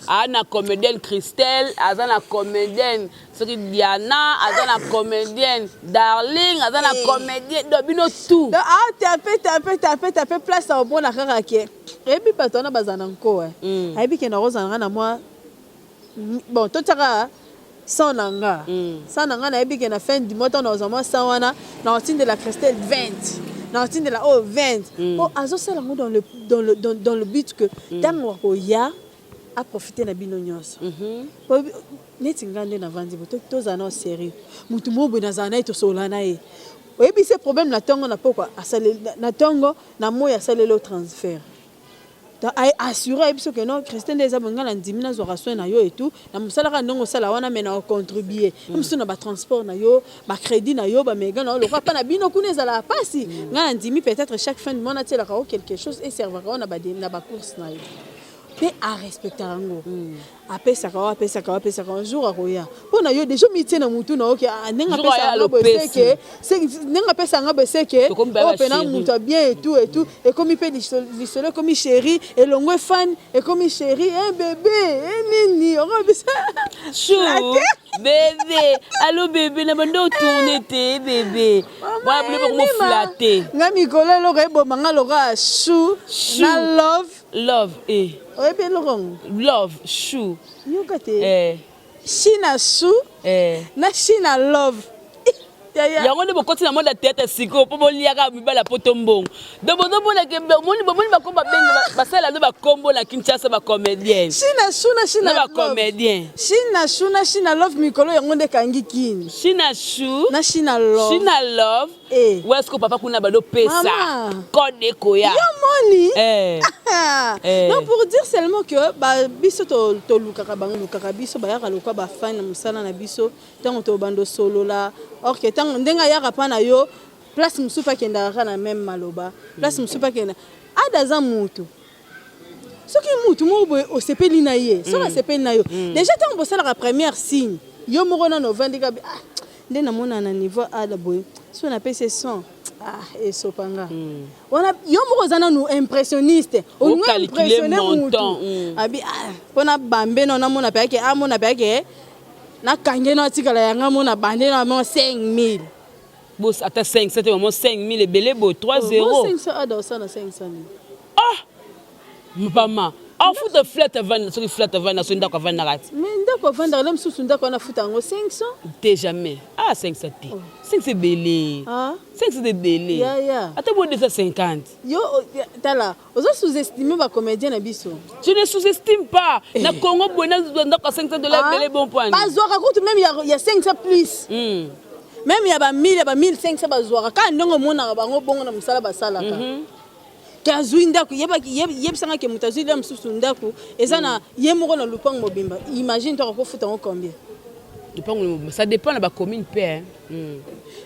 Aa na comédienne Christelle, aza na comédienne soki Diana, aza na comédienne Darling, aza na comédienne, donc bino tout. Donc atape, tape, tape, tape place, aomona kaka ke eyebi bato wana bazala na nko. Ayebi ke nakozala nga na mwa, bon, totiaka 100 na nga, 100 na nga, nayebi ke na fin du mois, ntango nazwa mwa 100 wana, naotindela Christelle 20, naotindela oyo 20, po azosala yango dans le but que ntango akoya aprofite na bino nyonso. Po neti nga nde navandi bo, tozala na sérieux, motu moko boye nazala na ye, tosolola na ye, oyebi se problème na ntongo, na pokwa na ntongo na moi, asaleli o transfert. Donc assuré, ayebi soki non, Christin nde eza boye, ngai na ndimi nazwaka soin na yo et tout na mosalaka ndenge osala wana, me na ocontribue mosusu na batransport na yo, bacrédit na yo, bamega na yo, lokwa mpa na bino kuna ezalaka mpasi. Ngai na ndimi peut-être chaque fin du mois natielaka yo quelque chose eservaka yo na bacourse na yo. Mpe arespectaka yango, apesaka yo, apesaka yo, apesaka yo. Jour akoya mpo na yo, déjà mitie na mutu na yo ke ah, ndenge Jour aya apesaka nga boye, alopesi. seke ndenge apesaka nga boye, seke Tokomi oyo ba mpena chéri. moto ya bien et tout et tout. Ekomi mpe lisolo, ekomi chéri, elongo efani, ekomi chéri, un bébé, e nini okobisa. Chou bébé, allo bébé, na bando otourne te bébé wana, biloko komoflate. Nga mikolo eloko eboma nga lokola chou Chou. na love. Love e. Oyebi eloko yango? Love, chou. Yoka te. Eh. Chi na chou na chi na love. Yaya. Yango nde bokoti na monde ya théâtre sikoyo mpo boliaka mibala poto mbongo. Donc bozomonake, bomoni bakombo, babengi, basalela nde bakombo na Kinshasa, bacomédienne. Chi na chou na chi na na love. Bacomédien. Chi na chou na chi na love, mikolo yango nde ekangi kini. Chi na chou. Na chi na love. Chi na love. Eh. Wesko papa kuna badopesa Mama. code ekoya. Yo moni. Eh. Donc pour dire seulement que ba biso tolukaka bango, lukaka biso, bayaka lokwa bafani na mosala na biso. Ntango tobanda osolola, or que ntango Ntango ndenge ayaka mpa na yo, place mosusu mpe akendaka kaka na même maloba, place mosusu mpe akenda. Ada aza mutu, soki mutu moko boye osepeli na ye, soki asepeli na yo déjà, ntango bosalaka première signe, yo moko nano ovandi kabi, ah, nde namona na niveau Ada boye, so napesi 100, ah, esopanga wana. Yo moko oza nanu impressionniste, olingi Ocalculer impressionne mutu. Montant, Abi, ah, mpona bambe no namona mpe ake, amona mpe ake, nakange no, atikala yanga, mona bande no amo 5000. Bos ata 5 7 mamo, 5000 ebele boye, 3 0. 500, Ada osala 500 nini? Ah, pama afuta flat, avanda soki flat, avanda soki ndako, avandaka ti. Mais ndako avandaka na mosusu, ndako wana afuta yango 500. Te, jamais. Ah, 500 te, 500 ebele. Ah. 500 ebele. Ya, ya. Ata bo 250. Yo tala, ozo sous-estime bacomédien na biso. Je ne sous-estime pas. Na Congo boye, na ndako ya 500 $ ebele, bon point. Bazwaka kutu même ya 500 plus, même ya ba 1000, ya ba 1500 bazwaka kaka. Ndenge omonaka bango bongo na mosala basalaka, ke azwi ndako, yebisanga ke moto azwi lia mosusu ndako eza na ye moko na lupango mobimba, imagine toka kofuta yango combien? Lupango, ça dépend na bacommune mpe, hein.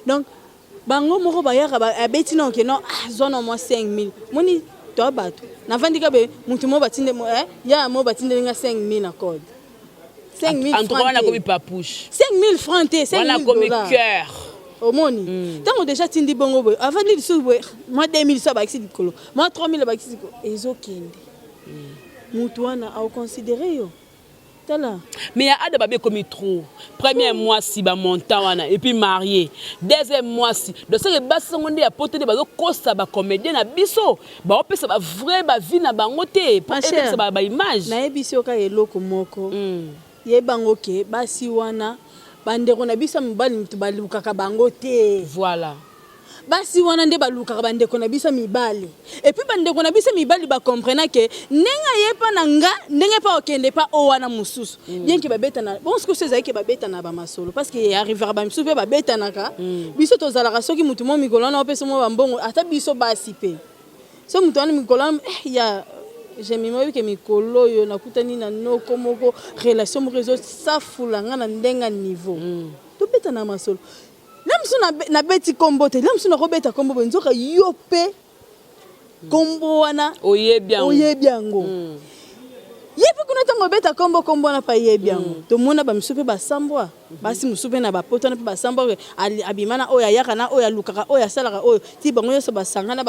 Donc bango moko bayaka, abeti na oke, non, ah, zwa na mwa 5000. Moni toa bato navandi ka be motu moko batinde ya mo batindelinga 5000 na code. 5000. En tout cas, wana komi papouche. 5000 francs te. Wana 5000 komi dollars. Cœur. Omoni, ntango déjà tindi bongo boye, avandi lisusu boye, mwa 2000 so abakisi likolo, mwa 3000 abakisi likolo, ezokende. Motu wana aoconsidere yo, tala. Mais ya Ada, babe ekomi trop. Premier mwasi, bamontant wana, et puis marié, deuxième mwasi. Donc seke basi sango nde ya poto nde bazokosa bacomédien na biso, baopesa bavrai bavie na bango te po Ma chère, ebebisa baimage. Nayebisi yo kaka eloko moko. Yebango ke basi wana, bandeko na biso ya mobali moto balukaka bango te. Voilà. Basi wana nde balukaka bandeko na biso ya mibali. Et puis bandeko na biso ya mibali bacomprena ke ndenge aye mpa na nga, ndenge mpa okende mpa o wana mosusu, bien ke babetana bon. Soki so ezali ke babetana bamasolo, parce que arrivera bamisusu mpe babetanaka. Biso tozalaka, soki motu mo mikolo wana opesa mo bambongo, ata biso basi mpe, so moto wana mikolo wana, ya Jemima, oyebi ke mikolo oyo nakutani na noko moko, relation moko ezosafula nga na ndenge ya niveau. Tobetana masolo la mosusu, nabeti kombo te, la mosusu nakobeta kombo boye, nzoka yo mpe kombo wana oyebi yango. Oyebi yango. Ye mpe kuna, ntango obeta kombo, kombo wana mpe ayebi yango. Tomona bamisusu mpe basambwa, basi mosusu mpe na bapoto wana mpe basambwa, abima na oyo, ayaka na oyo, alukaka oyo, asalaka oyo, ti bango nyonso basangana,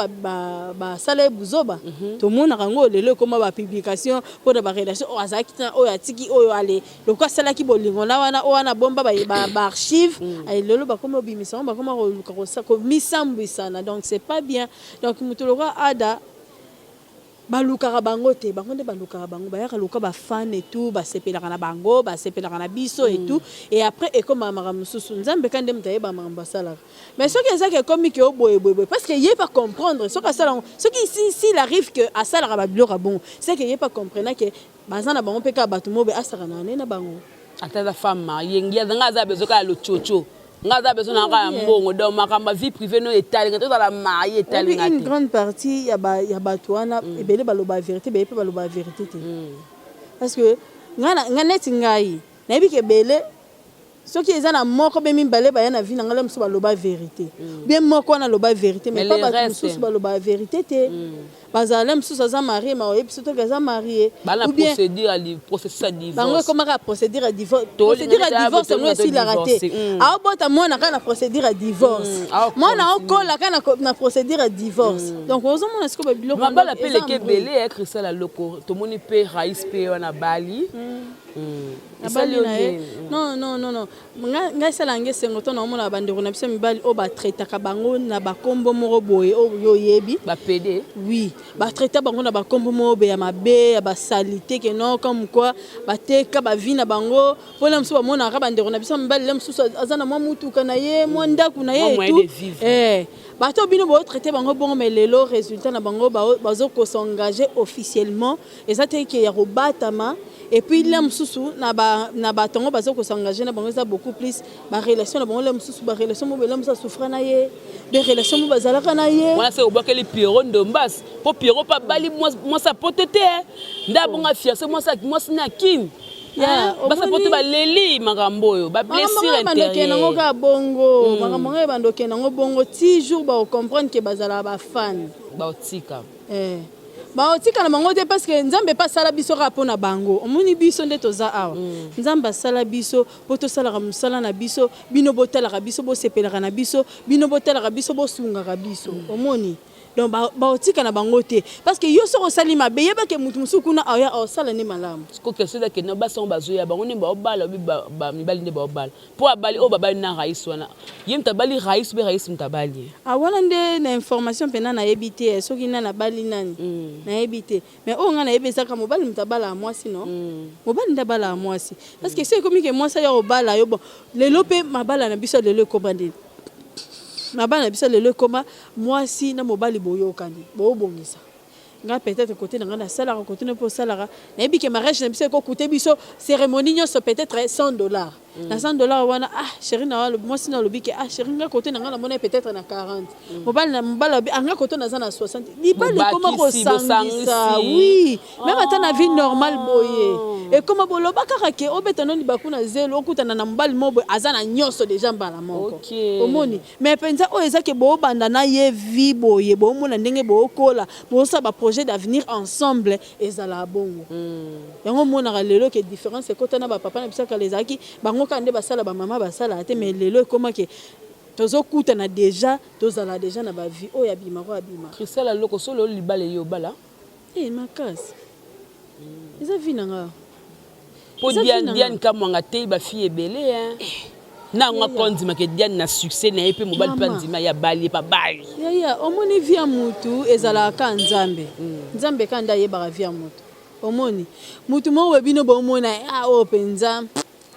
basala ye buzoba. Tomonaka yango lelo ekóma bapublication mpona barelation oyo azalaki na oyo, atiki oyo, ale lokola asalaki bolingo na wana, oyo wana bomba baarchive, lelo bakómi obimisa yango, bakóma koluka komisambwisana. Donc c'est pas bien. Donc moto lokola Ada, balukaka bango te, bango nde balukaka bango, bayaka luka bafan et tout, basepelaka na bango, basepelaka na biso et tout. Et après ekómaka makambo mosusu. Nzambe ka nde moto ayeba makambo asalaka. Mais soki ezaki ekomi ke oboye boye boye, parce que ye pas comprendre soki asala yango, soki s'il arrive que asalaka babiloko ya bongo, c'est que ye pas comprendre ke baza na bango mpe kaka bato mo boye asaka na ne na bango. Ata aza femme mariée, ngi nga aza besoin kaka ya lochocho, nga aza besoin na kaka ya mbongo. Donc makambo ya vie privée no etalinga te, ozala marié, etalinga une te. Grande partie ya bato wana, ebele baloba vérité, ebele mpe baloba vérité te, parce que nga neti ngai nayebi ke ebele, soki eza na moko be mibale baya na vie na ngai, mosusu baloba vérité bien, moko wana aloba vérité, mais pas bato mosusu baloba vérité te. Bazala mosusu aza marié, ma oyebi soki aza marié. Bango ekomaka procédure ya divorce. Procédure ya divorce yango esilaka te. Aobota mwana kaka na procédure ya divorce, mwana aokola kaka na procédure ya divorce. Donc ozomona sikoyo babiloko. Mabala mpe eleki ebele. Christelle Loko, tomoni mpe Rais mpe wana bali. Abali na ye. Non, non, non, non, ngai esala yango esengo to naomona bandeko na biso mibali oyo batraitaka bango na bakombo moko boye oyo oyebi. Bapede. Oui, batraita bango na bakombo moko boye ya mabe, ya basaleté, ke non, comme quoi bateka bavie na bango. Mpona mosusu bamonaka bandeko na biso mibali, le mosusu aza na mwa mutuka na ye, mwa ndako na ye et tout, bato bino botraite bango bongo. Mais lelo résultat na bango, bazokosengage officiellement, eza te ke ya kobatama. Et puis le mosusu na bato yango baza kosengage na bango, eza beaucoup plus barelation na bango. Le mosusu barelation mo bele mosusu asouffra na ye, de relation mo bazalaka na ye. Wana se obwakeli Piero Ndombas, mpo Piero mpe abali mwasi apoto te, nde abonga fiancé mwasi na Kini. Ya, Basa omoni- poto baleli makambo oyo, ba blessure Makambo nango intérieure. kaka bongo, makambo ngo ebanda okende yango bongo ti jour bakocomprendre ke bazalaka bafan. Baotika. Eh. Baotika na bango te, parce que Nzambe mpe asala biso kaka mpo na bango. Omoni biso nde toza awa, Nzambe asala biso mpo tosalaka mosala na biso. Bino botalaka biso, bosepelaka na biso, bino botalaka biso, bosungaka biso. Omoni, donc baotika na bango te, parce que yo soki osali mabe, yebake motu mosusu kuna aya osala nde malamu. Siko question eza kende basi yango bazoya, bango nde baobala obi mibali nde baobala, mpo abali oyo babali na rais wana, ye moto abali rais mpe rais moto abali ye. Ah, wana nde na information mpena nayebi te soki nani abali nani, nayebi te. Mais oyo ngai nayebi ezaka mobali moto abalaka mwasi, no, mobali nde abalaka mwasi, parce que so ekomi ke mwasi aya kobala yo, bon, lelo mpe mabala na biso ya lelo ekoma ndeni? Mabala na biso ya lelo ekoma mwasi na mobali boyokani, boobongisa. Ngai peut-être côté na ngai nasalaka, côté na mpe osalaka. Nayebi ke mariage na biso ekokute biso cérémonie nyonso peut-être 100 $. Na 100 $ wana, ah chéri na mwasi na alobi ke ah chéri, ngai côté na ngai namoni peut-être na 40, mobali na mobali alobi ah ngai côté naza na 60. Libala ekoma Bobakisi, kosangisa. Bosangisi. Oui, même ata na vie normale boye ekoma boloba kaka ke obeta no libaku na zelo, okutana na mobali mo boye aza na nyonso déjà mbala moko. Omoni, mais mpenza oyo eza ke boobanda na ye vie boye, boomona ndenge bookola, bosala baprojet d'avenir ensemble, ezalaka bongo. Yango omonaka lelo ke différence ekota na bapapa na biso. Kala ezalaki bango kaka nde basala, bamama basalaka te. Mais lelo ekoma ke tozokutana déjà, tozala déjà na bavie oyo abimaka, oyo abimaka. Christelle Loko, solo libala ye obala? E makasi, eza vie na nga. Mpo Eza vie Diane na nga. Diane Kamwanga te, bafille ebele hein. Na yango akondimaka Diane na succès na ye mpe mobali mpe Mama. andima ye, abali ye mpe abali. Yaya, omoni, vie ya mutu ezalaka ka Nzambe. Nzambe ka nde ayebaka vie ya mutu. Omoni mutu moko boye, bino bomona ah, oyo mpenza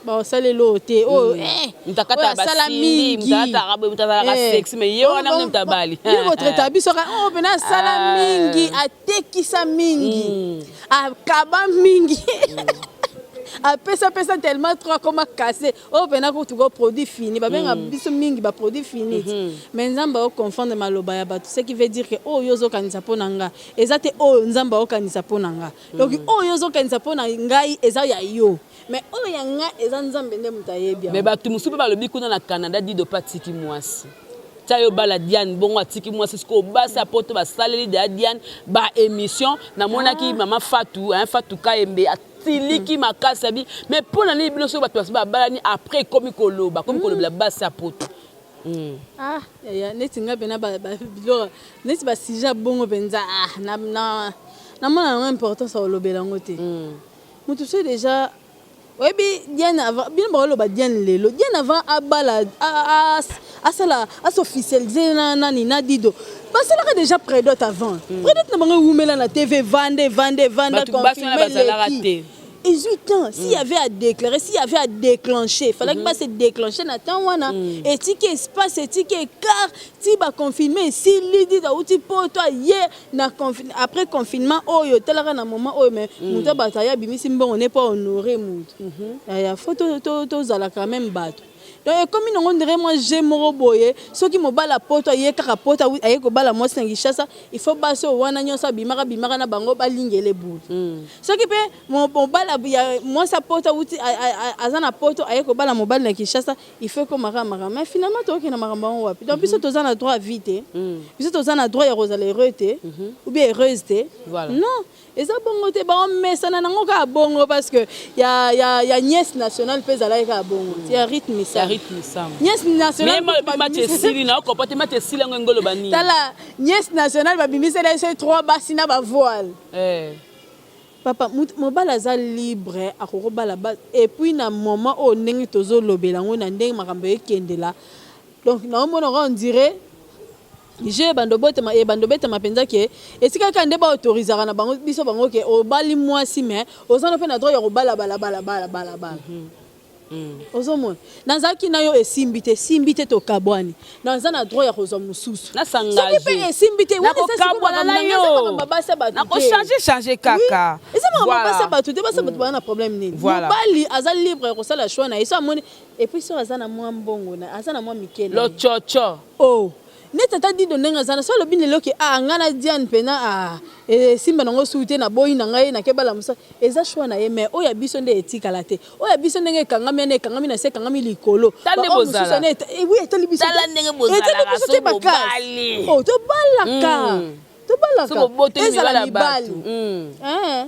baosalela oyo te, oyo eh, Moto akataka oyo asala basindi, mingi. moto alataka boye, moto azalaka Eh. sexy, mais ye wana nde moto abali. Bino botraita biso kaka oyo mpena asala Ah. mingi, atekisa mingi, akaba mingi, apesapesa tellement trop, akoma kase oyo mpena kutuka produit fini. Babenga biso mingi baproduit fini ti, mais Nzambe aoconfondre maloba ya bato, ce qui veut dire ke oyo ozokanisa mpo na nga eza te oyo Nzambe aokanisa mpo na nga. Donc oyo ozokanisa mpo na ngai eza ya yo, mais oyo ya nga eza Nzambe nde moto ayebi Me yango. Bato mosusu mpe balobi kuna na Canada, Dido mpe atiki mwasi tia yo bala Diane, bongo atiki mwasi. Sikoyo basi ya poto basaleli deya Diane baémission. Namonaki mama Fatu hein, Fatu Kayembe atiliki makasi abi, mais mpo na nini bino soki bato basi babalani, après ekomi koloba, komi kolobela basi ya poto? Ah yaya, neti nga mpena biloko neti basujet ya bongo mpenza, ah, namona yango importance ya kolobela yango te. Moto so déjà oyebi Diane avant, bino bakoloba Diane lelo. Diane avant abala, asala, asofficialize na nani, na Dido, basalaka déjà prédot. Avant prédot na bango ewumela na TV, vande vande vanda. Bato basi wana bazalaka te. Ezwi temps. S'il y avait à déclarer, s'il y avait à déclencher, fallaki ba se déclencher na temps wana. Etiki espace, etiki écart ti baconfirme esili, Dido auti poto, aye na après confinement oyo etalaka na moment oyo. Mais moto bato aye abimisi mbongo ne mpo honore motu ya fo tozala quand même bato. Donc ekomi nango ndenge mwa je moko boye, soki mobali poto aye kaka poto, aye kobala mwasi na Kinshasa, il faut basi oyo wana nyonso abimaka bimaka na bango balingela ebulu. Soki mpe mobali ya mwasi apoto awuti aza na poto, aye kobala mobali na Kinshasa, il faut ekomaka makambo. Mais finalement tokokende makambo yango wapi? Donc biso toza na droit à vie te, biso toza na droit ya kozala heureux te ou bien heureuse te? Non, eza bongo te. Baomesana nango kaka bongo, parce que ya nièce nationale mpe ezalaki kaka bongo ti ya rythme. Ya rythme sam. Nièce nationale. Mais match esili na okopa te, match esili yango engoloba nini? Tala, nièce nationale babimisela ye so trois basi na bavoile. Papa, mobali aza libre, akokobala. Et puis na moment oyo ndenge tozolobela yango, na ndenge makambo ekendela, donc naomona on dirait je ebanda obotema, ebanda obetama mpenza ke esika kaka nde baautorisaka na bango biso bango ke obali mwasi, mais oza na mpe na droit ya kobala bala bala bala bala bala. Ozomona, nazalaki na yo, esimbi te, esimbi te, tokabwani, naza na droit ya kozwa mosusu. Soki mpe esimbi te, Nakokabwana na yo, nakochange change kaka. Eza makambo basi ya bato te. Basi ya bato baza na problème nini? Mobali aza libre ya kosala choix na ye so amoni. Et puis so aza na mwa mbongo, aza na mwa mike na ye. Lochocho. Oh. Neti ata Dido ndenge aza na so alobi lelo ke ah ngai na Diane pena ah esimba nango suu te naboyi na ngai nake bala mosala eza choix na ye mais oyo ya biso nde etikala te oyo ya biso ndenge ekangami wana ekangami na se ekangami likolo Tala nde ba oyo mosusu bozala. wana eta- eh oui etali biso Tala te. ndenge Etali bozalaka biso so te makasi bobali. oh tobalaka tobalaka So bobotoli ezala mibali ya bato. mibali Eh.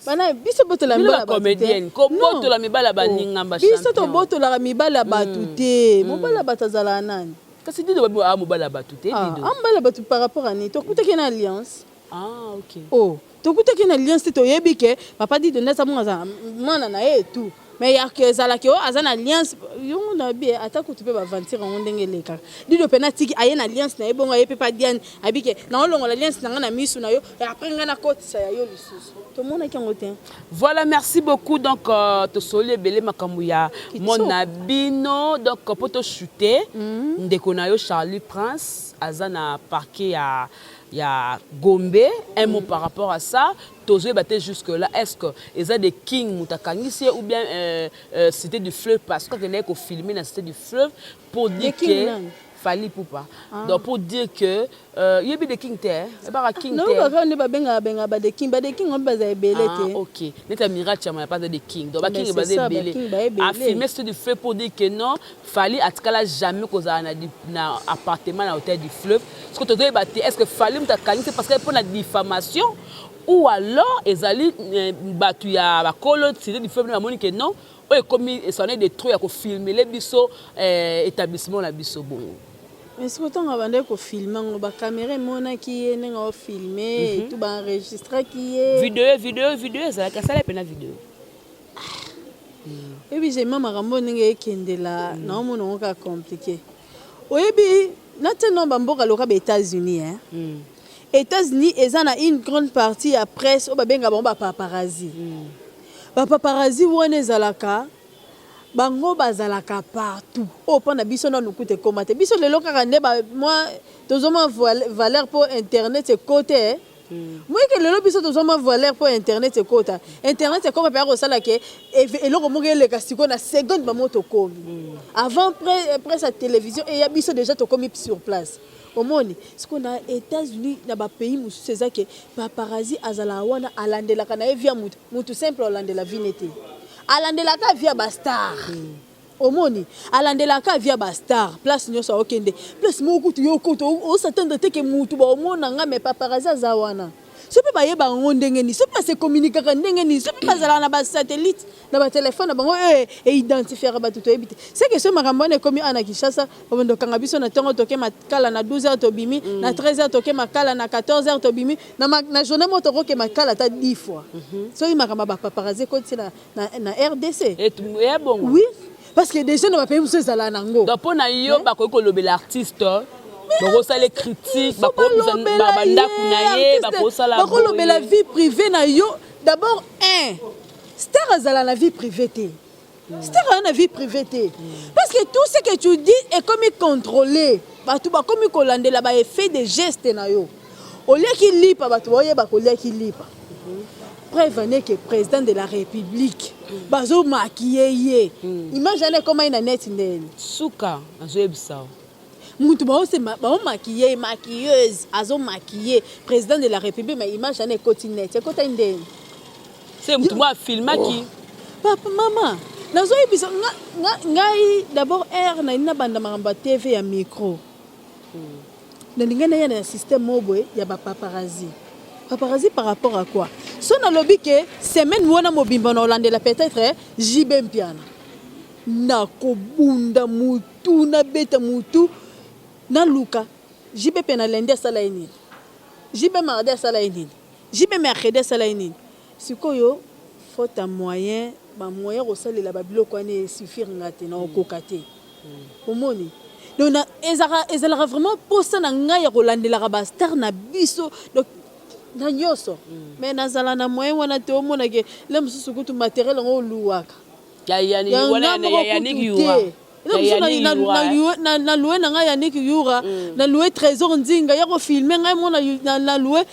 Bana biso botola Bino mibali ya ba bato te. comedienne, kobotola Non. mibali ya baninga ba Biso champion. tobotolaka mibali ya bato te. Mobali ya bato azalaka nani? Kasi Dido babi ah mobali ya bato te Ah, Dido. ah, mobali ya bato par rapport à nini? Tokutaki na alliance. Ah ok. Oh, tokutaki na alliance te toyebi ke papa Dido nde aza bongo aza mwana na ye et tout. Mais ya ke ezalaki oh aza na alliance yongo na bi ata kutu pe ba aventure yango ndenge elekaka. Dido pe natiki aye na alliance na ye bongo aye pe pa Diane abi ke naolongola alliance na nga na misu na yo et après nga nakotisa ya yo lisusu. Tomonaki yango te. Voilà merci beaucoup donc euh, tosoli ebele makambo ya monde na bino donc po to chute mm. ndeko na yo Charlie Prince aza na parquet ya ya Gombe un mot mm. par rapport à ça tozoyeba te jusque là est-ce que eza de King moto akangisi ye ou bien euh, euh, cité du fleuve parce que akendaki kofilme na cité du fleuve pour dire que Fally Ipupa ah. Donc pour dire que euh, yebi de King te, eh? Ebaka King te. Non, ba nde ba benga benga ba de King, ba de King on baza ebele ah, te. OK. Neta Mira Chama pas de King. Donc ba King baza ebele. A filmer sur du feu pour dire que non, Fally atikala jamais kozala na na appartement na hôtel du fleuve. Ce que tozo yeba te, est-ce que Fally mutu akangi parce que pour la diffamation ou alors ezali euh, batu ya bakolo cité du fleuve bamoni que non Oyo ekomi c'en est de trop ya ko filmele biso eh, etablissement na biso bongo. Mais sikoyo ntango abandaki ko filme yango ba camera emonaki ye ndenge ao filme mm -hmm. et tout ba enregistraki ye. Video video video ezalaki asala pena video. Ah. Oyebi jema makambo ndenge ekendela mm. naomona yango kaka compliqué. Oyebi natia no bamboka loka ba États-Unis hein. Mm. États-Unis eza na une grande partie ya presse oyo babenga bango ba paparazzi. Mm. Ba paparazzi wana ezalaka bango bazalaka partout oyo mpo na biso nanu kutu ekoma te biso lelo kaka nde ba mwa tozwa mwa valeur mpo internet ekota eh. Moyeke lelo biso tozwa mwa valeur mpo internet ekota internet ekoma mpe akosala ke eloko moko eleka sikoyo na seconde bango tokomi avant presse ya télévision eya biso déjà tokomi sur place Omoni sikoyo na Etats Unis na ba pays mosusu eza ke paparazzi azalaka wana alandelaka na ye vie ya mutu, mutu simple alandela vie ne te. Alandelaka vie ya ba star. Omoni alandelaka vie ya ba star place nionso akokende place moko kutu yo kutu o s'attendre te ke mutu ba omona nga mais paparazzi aza wana. Soki pe bayebaka yango ndenge nini? Soki pe ba se communiquaka ndenge nini? Soki pe bazalaka na ba satellites na ba telephone na bango oyo e identifiaka batu toyebi te. Ce que soki makambo wana ekomi awa na Kinshasa, babanda kokanga biso na tongo toke makala na 12 heures tobimi, na 13 heures toke makala, na 14 heures tobimi, na na journee moko tokoke makala ata 10 fois. Soki makambo ya ba paparazzi ekoti na na rdc. Eya bongo? Oui. Parce que dejà na ba pays mosusu ezalaka nango. Donc pona yo bakoki kolobela artiste, bakosala critique, bakobisa ba ndaku na ye, bakosala bakolobela vie privée na yo. D'abord un star azala na vie privée te. Star aza na vie privée te. Parce que tout ce que tu dis ekomi contrôlé. Bato bakomi kolandela ba effet de geste na yo. Oliaki lipa bato baoyeba koliaki lipa. Preuve en est que président de la République bazo maquiller ye. Image wana ekoma ye na net ndeni. Suka nazoyebisa yo. Mutu baosema bao maquiller ye maquilleuse azo maquiller président de la République mais image wana ekoti net ekotaki ndeni. Se mutu moko afilmaki. Papa mama nazoyebisa ngai d'abord heure nalingi nabanda makambo ya TV ya micro. Nalingai naya na système moko boye ya ba paparazzi. Paparazzi par rapport à quoi? Soki nalobi que semaine wana mobimba nakolandela peut-etre JB Mpiana. Nakobunda mutu, nabeta mutu, naluka JB Mpiana lundi asala ye nini? JB mardi asala ye nini? JB mercredi asala ye nini? Sikoyo faute ya moyen, ba moyen ya kosalela ba biloko wana e suffire nga te, nakokoka te. Omoni? Donc na ezalaka ezalaka vraiment posa na ngai ya kolandelaka ba star na biso donc na nyoso. Mais nazala na moyen wana te omona ke le mosusu kutu materiel yango oluwaka. Ya Ya nga moko kutu te. Na loue na ngai Yannick Yura, na loue Trésor Nzinga ya kofilme ngai mo, na loue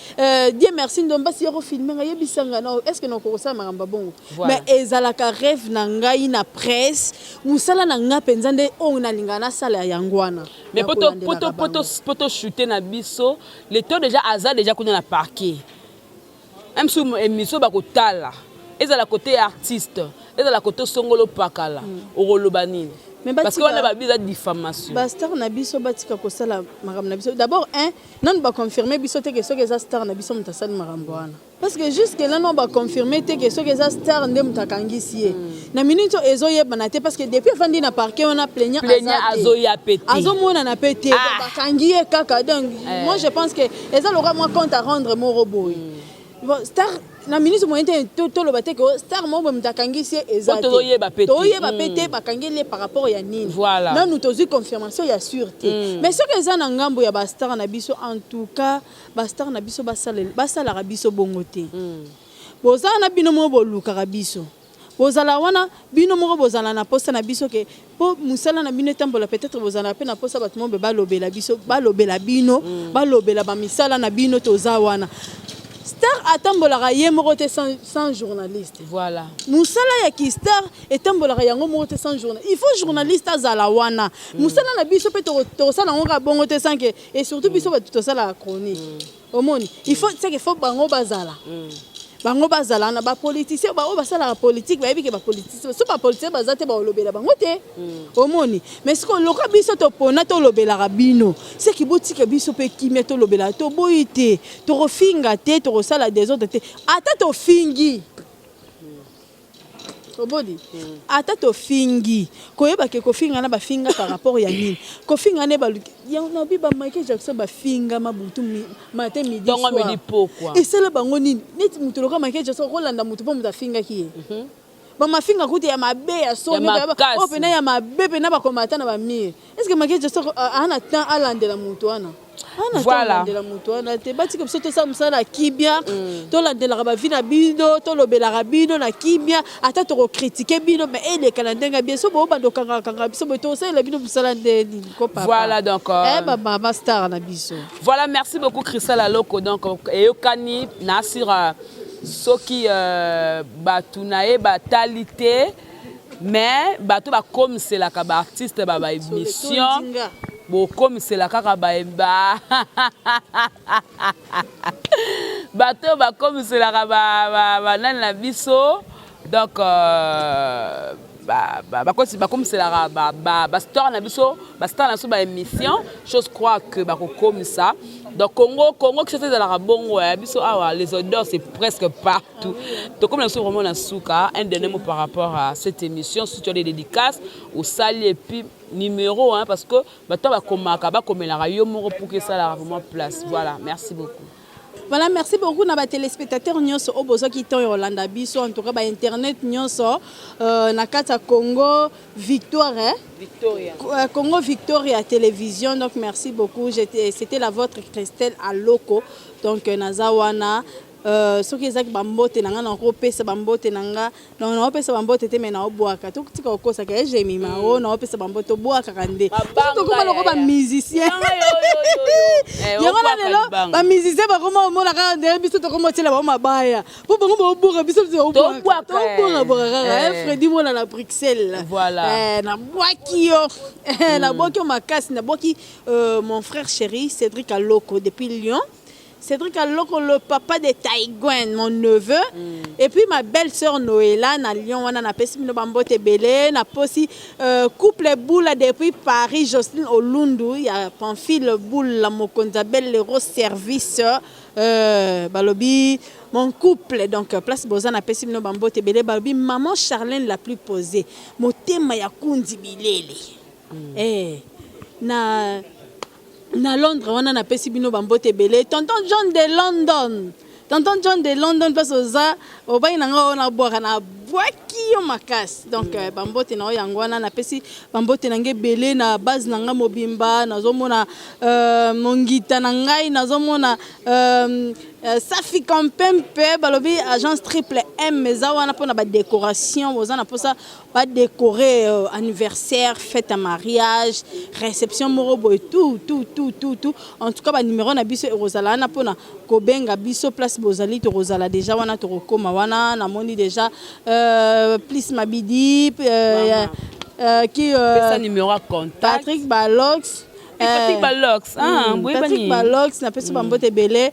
Dieu merci Ndombasi ya kofilme ngai. Yebisa ngai, est ce que nakoki kosala makambo ya bongo? Mais ezalaka rêve na ngai na presse. Mosala na ngai mpenza nde oyo nalingaka nasala yango wana. Mais po toshute na biso, le temps déjà aza déjà kuna na parquet, même so émission bakotala, ezala côté artiste, ezala côté songolo pakala, okoloba nini? Parce que wana babi eza diffamation. Bastar na biso batika kosala makambo na biso. D'abord un, nanu baconfirme biso te ke soki eza star na biso moto asali makambo wana, parce que jusque là nano baconfirme te ke soki eza star nde moto akangisi ye. Na minute oyo ezoyebana te, parce que depuis afandi na parquet wana, plaignant azoya pe te. Azomonana mpe te. Bakangi ye kaka. Donc moi, je pense que eza lokola mwa compte à rendre moko boye. Bon, star na minute moyen te, toloba te ke star moko boye moto akangisi ye, eza te. Toyeba pe te. Toyeba pe te bakangeli ye par rapport ya nini. Nanu tozwi confirmation ya sûr te. Mais soki eza na ngambo ya bastar na biso, en tout cas bastar na biso basalaka biso bongo te. Bozala na bino moko, bolukaka biso, bozala wana bino moko, bozala na posa na biso ke mpo mosala na bino etambola. Peut-être bozala mpe na posa bato mo be balobela biso, balobela bino, balobela bamisala na bino. Toza wana. Star atambolaka ye moko te sans journaliste. Mosala ya kistar etambolaka yango moko te sans journaliste. Il faut journaliste azala wana. Mosala na biso mpe tokosala yango kaka bongo te sans ke, et surtout biso bato tosalaka chronique, omoni, il faut seke faut bango bazala, bango bazala na bapoliticien oyo basalaka politique. Bayebi ke bapoliticien, so bapoliticien baza te, balobela bango te, omoni. Mais sikoyo loka biso topona tolobelaka bino, seki botika biso mpe kimia, tolobelaka. Toboyi te, tokofinga te, tokosala désordre te. Ata tofingi, obodi, ata tofingi, koyeba ke kofinga na bafinga par rapport ya nini? Kofinga nde baluki nabi ba Michael Jackson bafingama butu, matin, midi, Tongo, midi, pokwa. Esala bango nini? Neti moto lokola Michael Jackson, okolanda moto mpo moto afingaki ye? Bamafinga kutu ya mabe, ya soni, oyo pena ya mabe pena, bakoma ata na bamire. Est ce que Michael Jackson aa na temps alandela moto wana? Alandela moto wana te. Batika biso tosala mosala na kimia. Tolandelaka bavi na bino, tolobelaka bino na kimia. Ata tokokritike bino, mais eleka na ndenge ya bien. So boobanda okangakanga biso boye, tokosalela bino mosala nde nini ko papa? Voilà, donc bamama star na biso. Voilà, merci beaucoup Christelle Aloko. Donc eyokani na sur soki bato na ye batali te, mais bato bakomiselaka baartiste ba baémission, bokomisela kaka bato oyo bakomiselaka banani na biso. Donc bakomiselaka bastar na biso, bastar na biso baémission, chose crois que bakokomisa. Donc Congo Kinshasa ezalaka bongo ya biso awa, les odeurs, c'est presque partout. Tokomi na biso vraiment na suka. Un dernier mot par rapport à cette émission, si tu as des dédicaces osali, et puis numéro, hein, parce que bato bakomaka, bakomelaka yo moko pour que esalaka vraiment place. Voilà, merci beaucoup. Voilà, merci beaucoup na batéléspectateur nyonso oyo bozwaki ntango ya kolanda biso. En tout cas bainternet nyonso na kati ya Congo Victoire, eh? Victoria. Congo Victoria Télévision. Donc merci beaucoup, c'était la vôtre Christelle Aloko. Donc naza wana. Soki ezaki bambote na nga, nakopesa bambote na nga. Donc naopesa bambote te, me naobwaka. Totika kokosaka ejemima o naopesa bambote, tobwakaka nde. Tokoma loko bamusicien yango na lelo, bamusicien bakoma omona kaka ndenge biso tokoma otiela bango mabaya, mpo bango baobuka, biso tobwakabwaka kaka. Fredi Mona na Bruxelles, nabwaki yo, nabwaki yo makasi. Nabwaki mon frère chéri Cédric Aloko depuis Lyon, Cédric Aloko, le papa de Taïgwen, mon neveu. Et puis ma belle-sœur Noëlla, na Lyon, wana na pesi bino bambote ebele, na posi couple Boula depuis Paris, Jocelyne Olundu, ya Pamphile Boula, mokonzi belle l'héros service, balobi mon couple. Donc place boza, na pesi bino bambote ebele. Balobi maman Charlène la plus posée, motema ya kundi bilele. Na Londres wana, napesi bino bambote ebele. Tonton John de London, tonton John de London, place oza, obangi na nga oyo nabwaka, nabwaki. Nabwaki yo makasi. Donc bambote na yo yango wana. Napesi bambote na ngai ebele na base na ngai mobimba. Nazomona mongita na ngai, nazomona Safi Kampempe. Balobi agence Triple M eza wana mpona badécoration. Boza na mposa badécorer anniversaire, fête ya mariage, réception moko boye, tout, tout, tout, tout, tout. En tout cas, banuméro na biso ekozala wana mpona kobenga biso. Place bozali, tokozala déjà wana, tokokóma wana. Namoni déjà Plus Mabidi qui Pesa numéro ya contact. Patrick Balox. Patrick Balox, ah, Patrick Balox, napesi bambote ebele.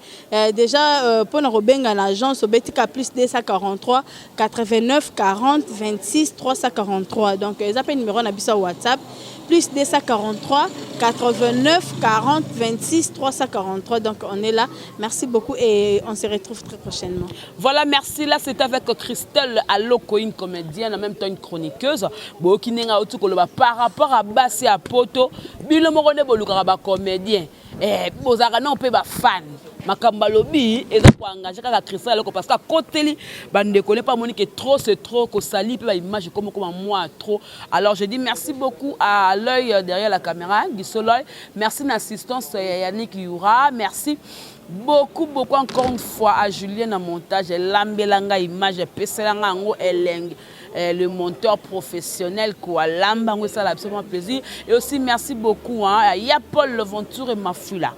Déjà mpona kobenga na agence, obetika plus 243 89 40 26 343. Donc eza mpe numéro na biso ya WhatsApp, plus 243 89 40 26 343. Donc on est là. Merci beaucoup et on se retrouve très prochainement. Voilà, merci. Là, c'est avec Christelle Aloko, une comédienne, en même temps une chroniqueuse. Boyoki ndenge auti koloba par rapport à basi ya poto. Bino moko nde bolukaka bacomédien, bozalaka nao mpe bafan. Makambo alobi eza koengage kaka Christelle Aloko, parce que akoteli bandeko ne mpe amoni ke trop c'est trop, kosali mpe baimage ekoma koma mwa trop. Alors je dis merci beaucoup à l'œil derrière la caméra, Gisoloy. Merci na assistance ya Yannick Yura. Merci beaucoup, beaucoup encore une fois à Julien na montage, elambelanga image, epeselanga yango elenge, le monteur professionnel quoi, lamba yango, esala absolument plaisir. Et aussi merci beaucoup, hein, à Ya Paul Leventure et Mafula,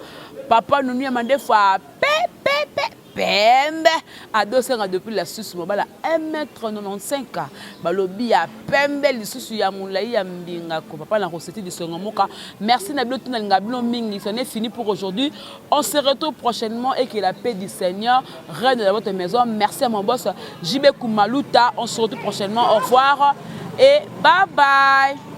papa Nunu ya mandefu pe pe pe pembe, adosenga depuis la Suisse, mobala 1m95, balobi ya pembe lisusu ya molai ya mbinga ko papa na Roseti Lisongo moka. Merci na bino, tuna linga bino mingi. C'en est fini pour aujourd'hui, on se retrouve prochainement et que la paix du Seigneur règne dans votre maison. Merci à mon boss JB Kumaluta. On se retrouve prochainement, au revoir et bye bye.